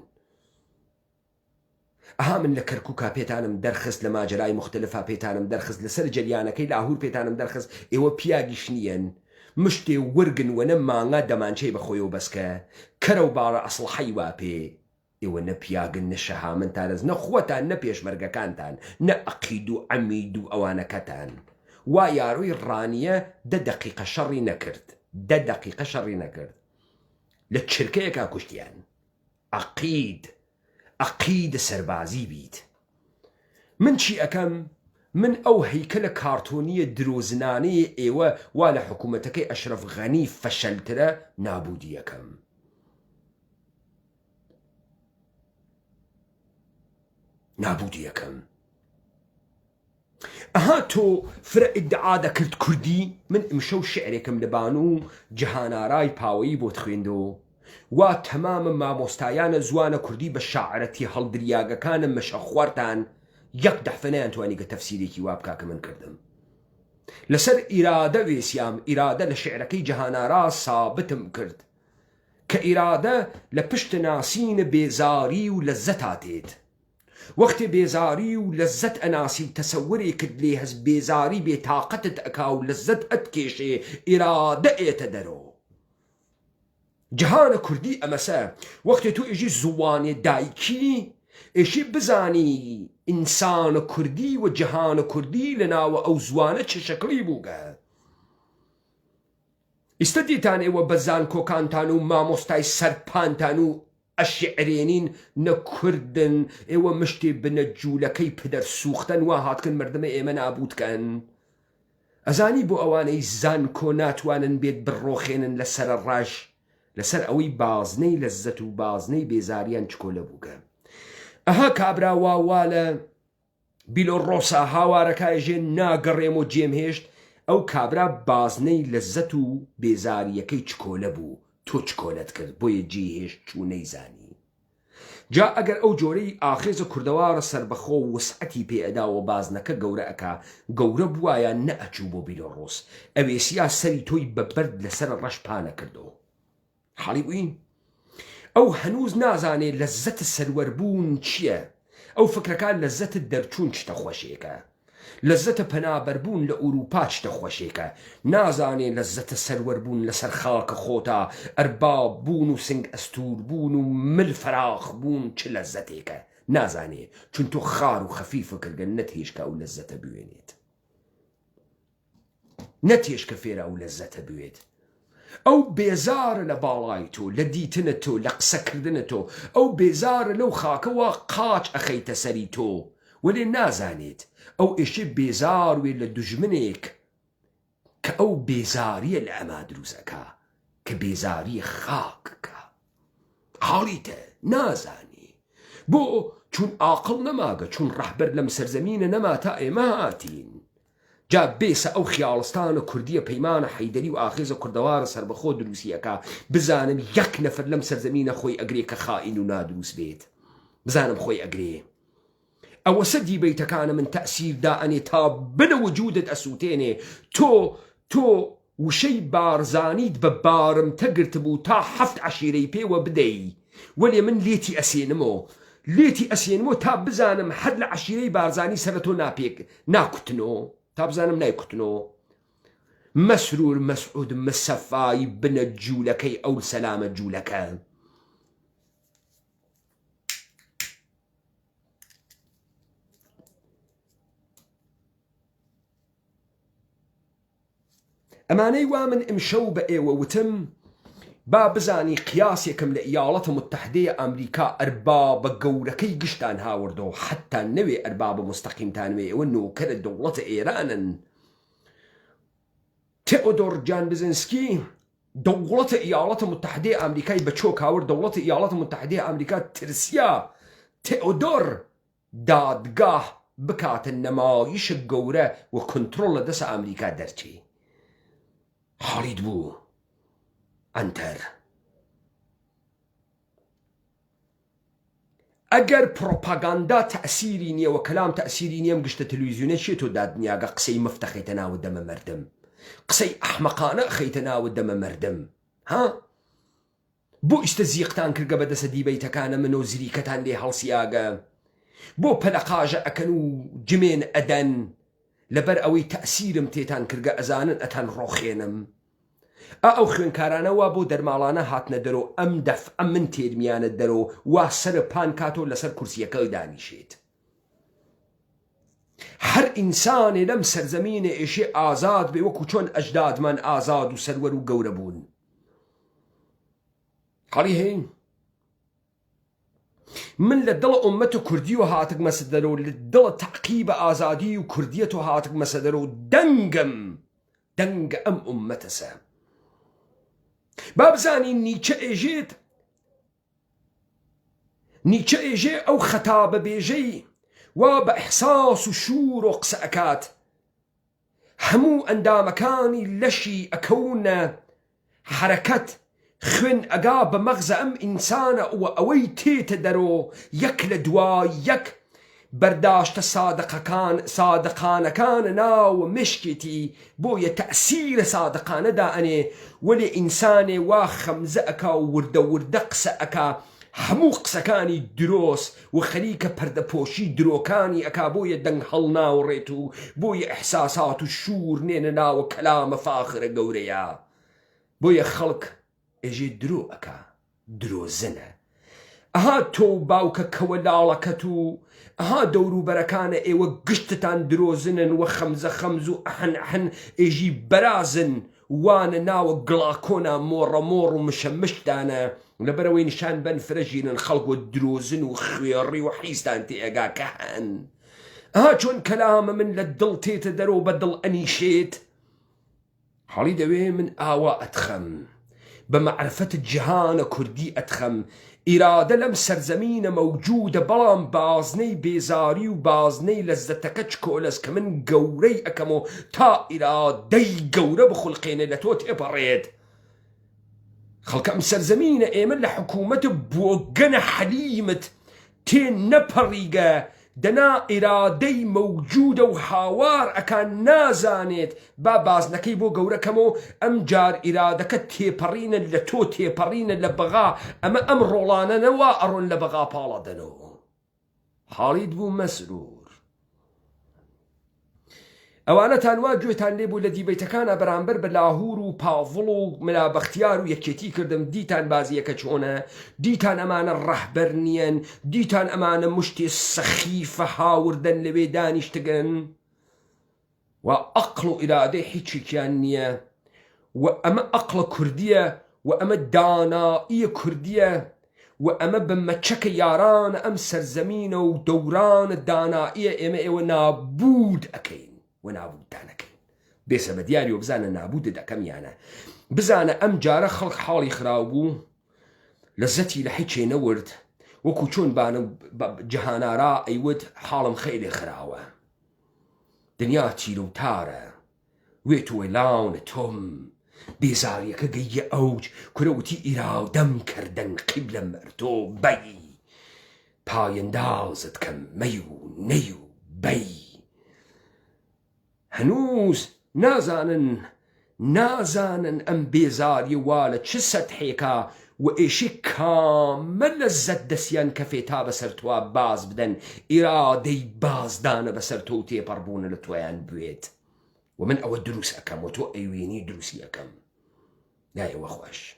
ئەها من لە کەرکوکا پێتانم دەرخست لە ماجەرای موختەلفا پێتانم دەرخست لەسەر جەریانەکەی لاهور پێتانم دەرخست ئێوە پیاگیش نیەن مشتێ ورگن وەنە مانگا دەمانچەی بەخۆیەوە بەسکە کەرەو باڵە ئەسڵحەی وا پێ ئێوە نە پیاگن نە شەهامنتانەز نە خۆتان نە پێشمەرگەکانتان نە ئەقید و عەمید و ئەوانەکەتان وا یارۆی ڕانیە دە دەقیقە شەڕی نەکرد دە دەقیقە شەڕی نەکرد لە چرکەیەکا کوشتیان عەقید عەقید سەربازی بیت من چی ئەکەم من ئەو هەیکەلە کارتۆنیە درۆزنانەیە ئێوە وا لە حکومەتەکەی ئەشرەف غەنی فەشەلترە نابودی ئەکەم. نابودی ئەکەم. ئەها تۆ فرە ئیدعا دەکرد کوردی من ئمشەو شعرێکم لە بانوو جەهانئارای پاوەیی بۆت خوێندۆ وا تەمامە مامۆستایانە زوانە کوردی بە شاعرە تێهەڵدریاگەکانە مەشەخوارتان یەک دەحفە نەیانتوانیگە تەفسیرێکی وا بکا کە من کردم لەسەر ئیرادە وێسیام ئیرادە لە شعرەکەی جەهانئارا سابتم کرد کە ئیرادە لە پشت ناسینە بێزاری و لەززەتا دێت وەختێ بێزاری و لەززەت ئەناسی و تەسەورێکت لێ هەس بێزاری بێ تاقەتت ئەکا و لەززەت ئەتکێشێ ئیرادە ئێتە دەرۆ. جەهانە کوردی ئەمەسە وەختێ تۆ ئێژی زووانێ دایکی ئێشی بزانی ئینسانە کوردی و جەهانە کوردی لە ناوە ئەو زووانە چ شەکڵی بووگە. ئیستە دیتان ئێوە بە زانکۆکانتان و مامۆستای سەرپانتان و ئەشیعرێنین نە کوردن ئێوە مشتێ بنە جولەکەی پدەر سوختەن وا هاتکن مردمە ئێمە نابوت کەن ئەزانی بۆ ئەوانەی زانکۆ ناتوانن بێت بڕۆخێنن لە سەرە ڕەش لەسەر ئەوەی بازنەی لەزەت و بازنەی بێزاریان چکۆلە بووگە ئەها کابرا وا وا لە بیلۆڕۆسا هاوارەکە ئێژێ ناگەڕێم و جێم هێشت، ئەو کابرا بازنەی لەززەت و بێزارییەکەی چکۆلە بوو، تۆ چکۆلەت کرد بۆیە جێی هێشت چوو نەیزانی. جا ئەگەر ئەو جۆرەی ئاخێزە کوردەوارە سەربەخۆ وسعەتی پێ ئەدا و بازنەکە گەورە ئەکا، گەورە بوایە نەئەچوو بۆ بیلۆڕۆس، ئەوێسیا سەری تۆی بە بەرد لەسەر ڕەش پانەکردۆ. حاڵی بووین؟ ئەو هەنووز نازانێ لەززەت سەروەربوون چییە، ئەو فکرەکا لەززەت دەرچوون چتە خۆشێکە، لەززەتە پەنابەربوون لە ئورووپا چتە خۆشێکە، نازانێ لەززەتە سەروەربوون لەسەر خاکە خۆتا، ئەرباب بوون و سنگ ئەستوور بوون و مل فەراخ بوون چ لەززەتێکە، نازانێ، چون تۆ خار و خەفیفە کردگە نەتهێشت کە ئەو لەززەتە بوێنێت. نەتێش کە فێرە ئەو لەززەتە بوێت. ئەو بێزارە لە باڵای تۆ، لە دیتنت تۆ، لە قسەکردنت تۆ. ئەو بێزارە لەو خاکە وا قاچ ئەخەیتە سەری تۆ. وەلێ نازانێت. ئەو ئێشێ بێزار وێ لە دوژمنێک کە ئەو بێزاریە لە ئەما دروس ئەکا کە بێزاریە خاک کە. حاڵیتە نازانی. بۆ؟ چون ئاقڵ نەماگە، چون ڕەهبەر لەم سەرزەمینە نەما تا ئێمە هاتین. جا بێسە ئەو خیاڵستانە کوردیە پەیمانە حەیدەری و ئاخێزە کوردەوارە سەربەخۆ دروستی ئەکا بزانم یەک نەفەر لەم سەرزەمینە خۆی ئەگرێ کە خائین و نادروست بێت. بزانم خۆی ئەگرێ. ئەوەسە دیبەیتەکانە من تەئسیر دائەنێ تا بنە وجودت ئەسوتێنێ تۆ تۆ وشەی بارزانیت بە بارمتە گرتبوو تا حەفت عەشیرەی پێوە بدەی وەلێ من لێتی ئەسێنمۆ لێتی ئەسێنمۆ تا بزانم هەر لە عەشیرەی بارزانی سەرە تۆ ناپێک ناکوتنۆ تا بزانم نایکوتنۆ مەسرور مەسعود مسەفای بنە جولەکەی ئەول سەلامە جولەکە. ئەمانەی وا من ئمشەو بە ئێوە وتم با بزانی قیاسێکم لە ئیاڵەتە متحدەیە ئامریکا ئەربابە گەورەکەی گشتان هاوردۆ حەتتا نەوێ ئەربابە موستەقیمتان وێ ئێوە نۆکەرە دەوڵەتە ئێرانن تئۆدۆر جان بزنسکی دەوڵەتە ئیاڵەتە متحدەی ئامریکای بە چۆک هاورد دەوڵەتە ئیاڵەتە متحدەی ئامریکا ترسیا تئۆدۆر دادگاه بکاتە نەمایشە گەورە و کونترۆڵ لە دەسە ئامریکا دەرچێ حاڵیت بوو عەنتەر. ئەگەر پڕۆپاگاندا تەئسیری نیە وە کەلام تەئسیری نیە ئەم گشتە تلویزیونە چیە تۆ دادنیاگە قسەی مفت ئەخەیتە ناوە دەمە مەردم قسەی ئەحمەقانە ئەخەیتە ناوە دەمە مەردم ها بۆ ئیستە زیقتان کردگە بە دەسە دیبەیتەکانە منۆ زریکەتان لێ هەڵسیاگە بۆ پەلەقاژە ئەکەن و جمێن ئەدەن لەبەر ئەوەی تەئسیرم تێتان کردگە ئەزانن ئەتان ڕۆخێنم ئا ئەو خوێنکارانە وا بۆ دەرماڵانە هاتنە دەرۆ ئەم دەفعە من تێرمیانە دەرۆ وا سەرە پان کاتۆ لەسەر کورسیەکەی دانیشێت هەر ئینسانێ لەم سەرزەمینە ئێشێ ئازاد بێ وەکو چۆن ئەجدادمان ئازاد و سەروەر و گەورە بوون حاڵی هەین من لە دڵ ئومەت کوردی و هاتگمەسە دەرۆ لە دڵ تەعقیب ئازادی و کوردیەت و هاتگمەسە دەرۆ دەنگم دەنگە ئەم ئومەتەسە با بزانین نیچە ئێژێت نیچە ئێژێ ئەو خەتابە بێژەی وا بە ئیحساس و شوور و قسە ئەکات هەموو ئەندامەکانی لەشی ئەکەونە حەرەکەت، خوێن ئەگا بە مەغزە ئەم ئینسانە و ئەوەی تێتە دەرۆ یەک لە دوای یەک بەرداشتە سادقەکان سادقانەکانە ناو مێشکێتی بۆیە تەئسیرە سادقانە دائەنێ وەلێ ئینسانێ وا خەمزە ئەکا و وردە وردە قسە ئەکا هەموو قسەکانی درۆس و خەریکە پەردەپۆشی درۆکانی ئەکا بۆیە دەنگ هەڵناوڕێت و بۆیە ئیحساسات و شوور نێنە ناوە کەلامە فاخرە گەورەیە بۆیە خەڵک ئێژێ درۆ ئەکا درۆزنە ئەها تۆ و باوکە کەوە لاڵەکەت و ئەها دەوروبەرەکانە ئێوە گشتتان درۆزنن و خەمزە خەمز و ئەحن ئەحن ئێژی بەرازن وانە ناوە گڵاکۆنا مۆڕە مۆڕ و مشە مشتانە لەبەرئەوەی نیشان بەن فرە ژیرن خەڵک وە درۆزن و خوێڕی و حیزتان تێ ئەگا کە هەن ئەها چۆن کەلامە من لە دڵ تێتە دەرۆ بە دڵ ئەنیشێت حاڵی دەوێ من ئاوا ئەتخەم بە مەعرفەت جیهانە کوردی ئەتخەم ئیرادە لەم سەرزەمینە مەوجودە بەڵام بازنەی بێزاری و بازنەی لەززەتەکە چکۆلەس کە من گەورەی ئەکەم و تا ئیرادەی گەورە بخولقێنێ لە تۆ تێپەڕێت خەڵکە ئەم سەرزەمینە ئێمە لە حکوومەت بۆگەنە حەلیمت تێ نەپەڕیگە دەنا ئیرادەی مەوجودە و هاوار ئەکا نازانێت با بازنەکەی بۆ گەورە کەمۆ ئەم جار ئیرادەکە تێپەڕینە لە تۆ تێپەڕینە لە بەغا ئەمە ئەم ڕۆڵانە نەوا ئەڕۆن لە بەغا پاڵا دەنۆ حاڵیت بوو مەسرور. ئەوانەتان وا گوێتان لێ بوو لە دیبەیتەکانا بەرامبەر بە لاهور و پاڤڵ و ملا بەختیار و یەکێتی کردم دیتان بازیەکە چۆنە دیتان ئەمانە ڕەهبەر نیەن دیتان ئەمانە مشتێ سەخیفە هاوردەن لەوێ دانیشتگن و ئەقڵ و ئیرادەی هیچێکیان نییە و ئەمە ئەقڵە کوردیە و ئەمە داناییە کوردیە و ئەمە بە مەچەکە یارانە ئەم سەرزەمینە و دەورانە داناییە ئێمە ئێوە نابوود ئەکەین و نابوودتان ئەکەین بێسە بە دیاری و بزانە نابوودت ئەکەم یانە بزانە ئەم جارە خەڵک حاڵی خراو بوو لەزەتی لە حیچێ نەورد وەکو چۆن بانە جەهانارا ئەیوت حاڵم خەیلێ خراوە دنیا تیرە و تارە وێ تۆ لاونە تۆم بێزاریەکە گەییە ئەوج کورە وتی ئیرادەم کردن قیبلەم ئەرتۆ بەی. پایندازت کەم مەی و نەی و بەی. هەنووز نازانن نازانن ئەم بێزاریە وا لە چ سەتحێکا و ئێشێ کامە لەززەت دەسیان کەفێ تا بەسەر تۆا باز بدەن ئیرادەی بازدانە بەسەر تۆ و تێپەڕبوونە لە تۆیان بوێت و من ئەوە دروس ئەکەم و تۆ ئەیوینی دروسی ئەکەم لای ئێوە خۆش.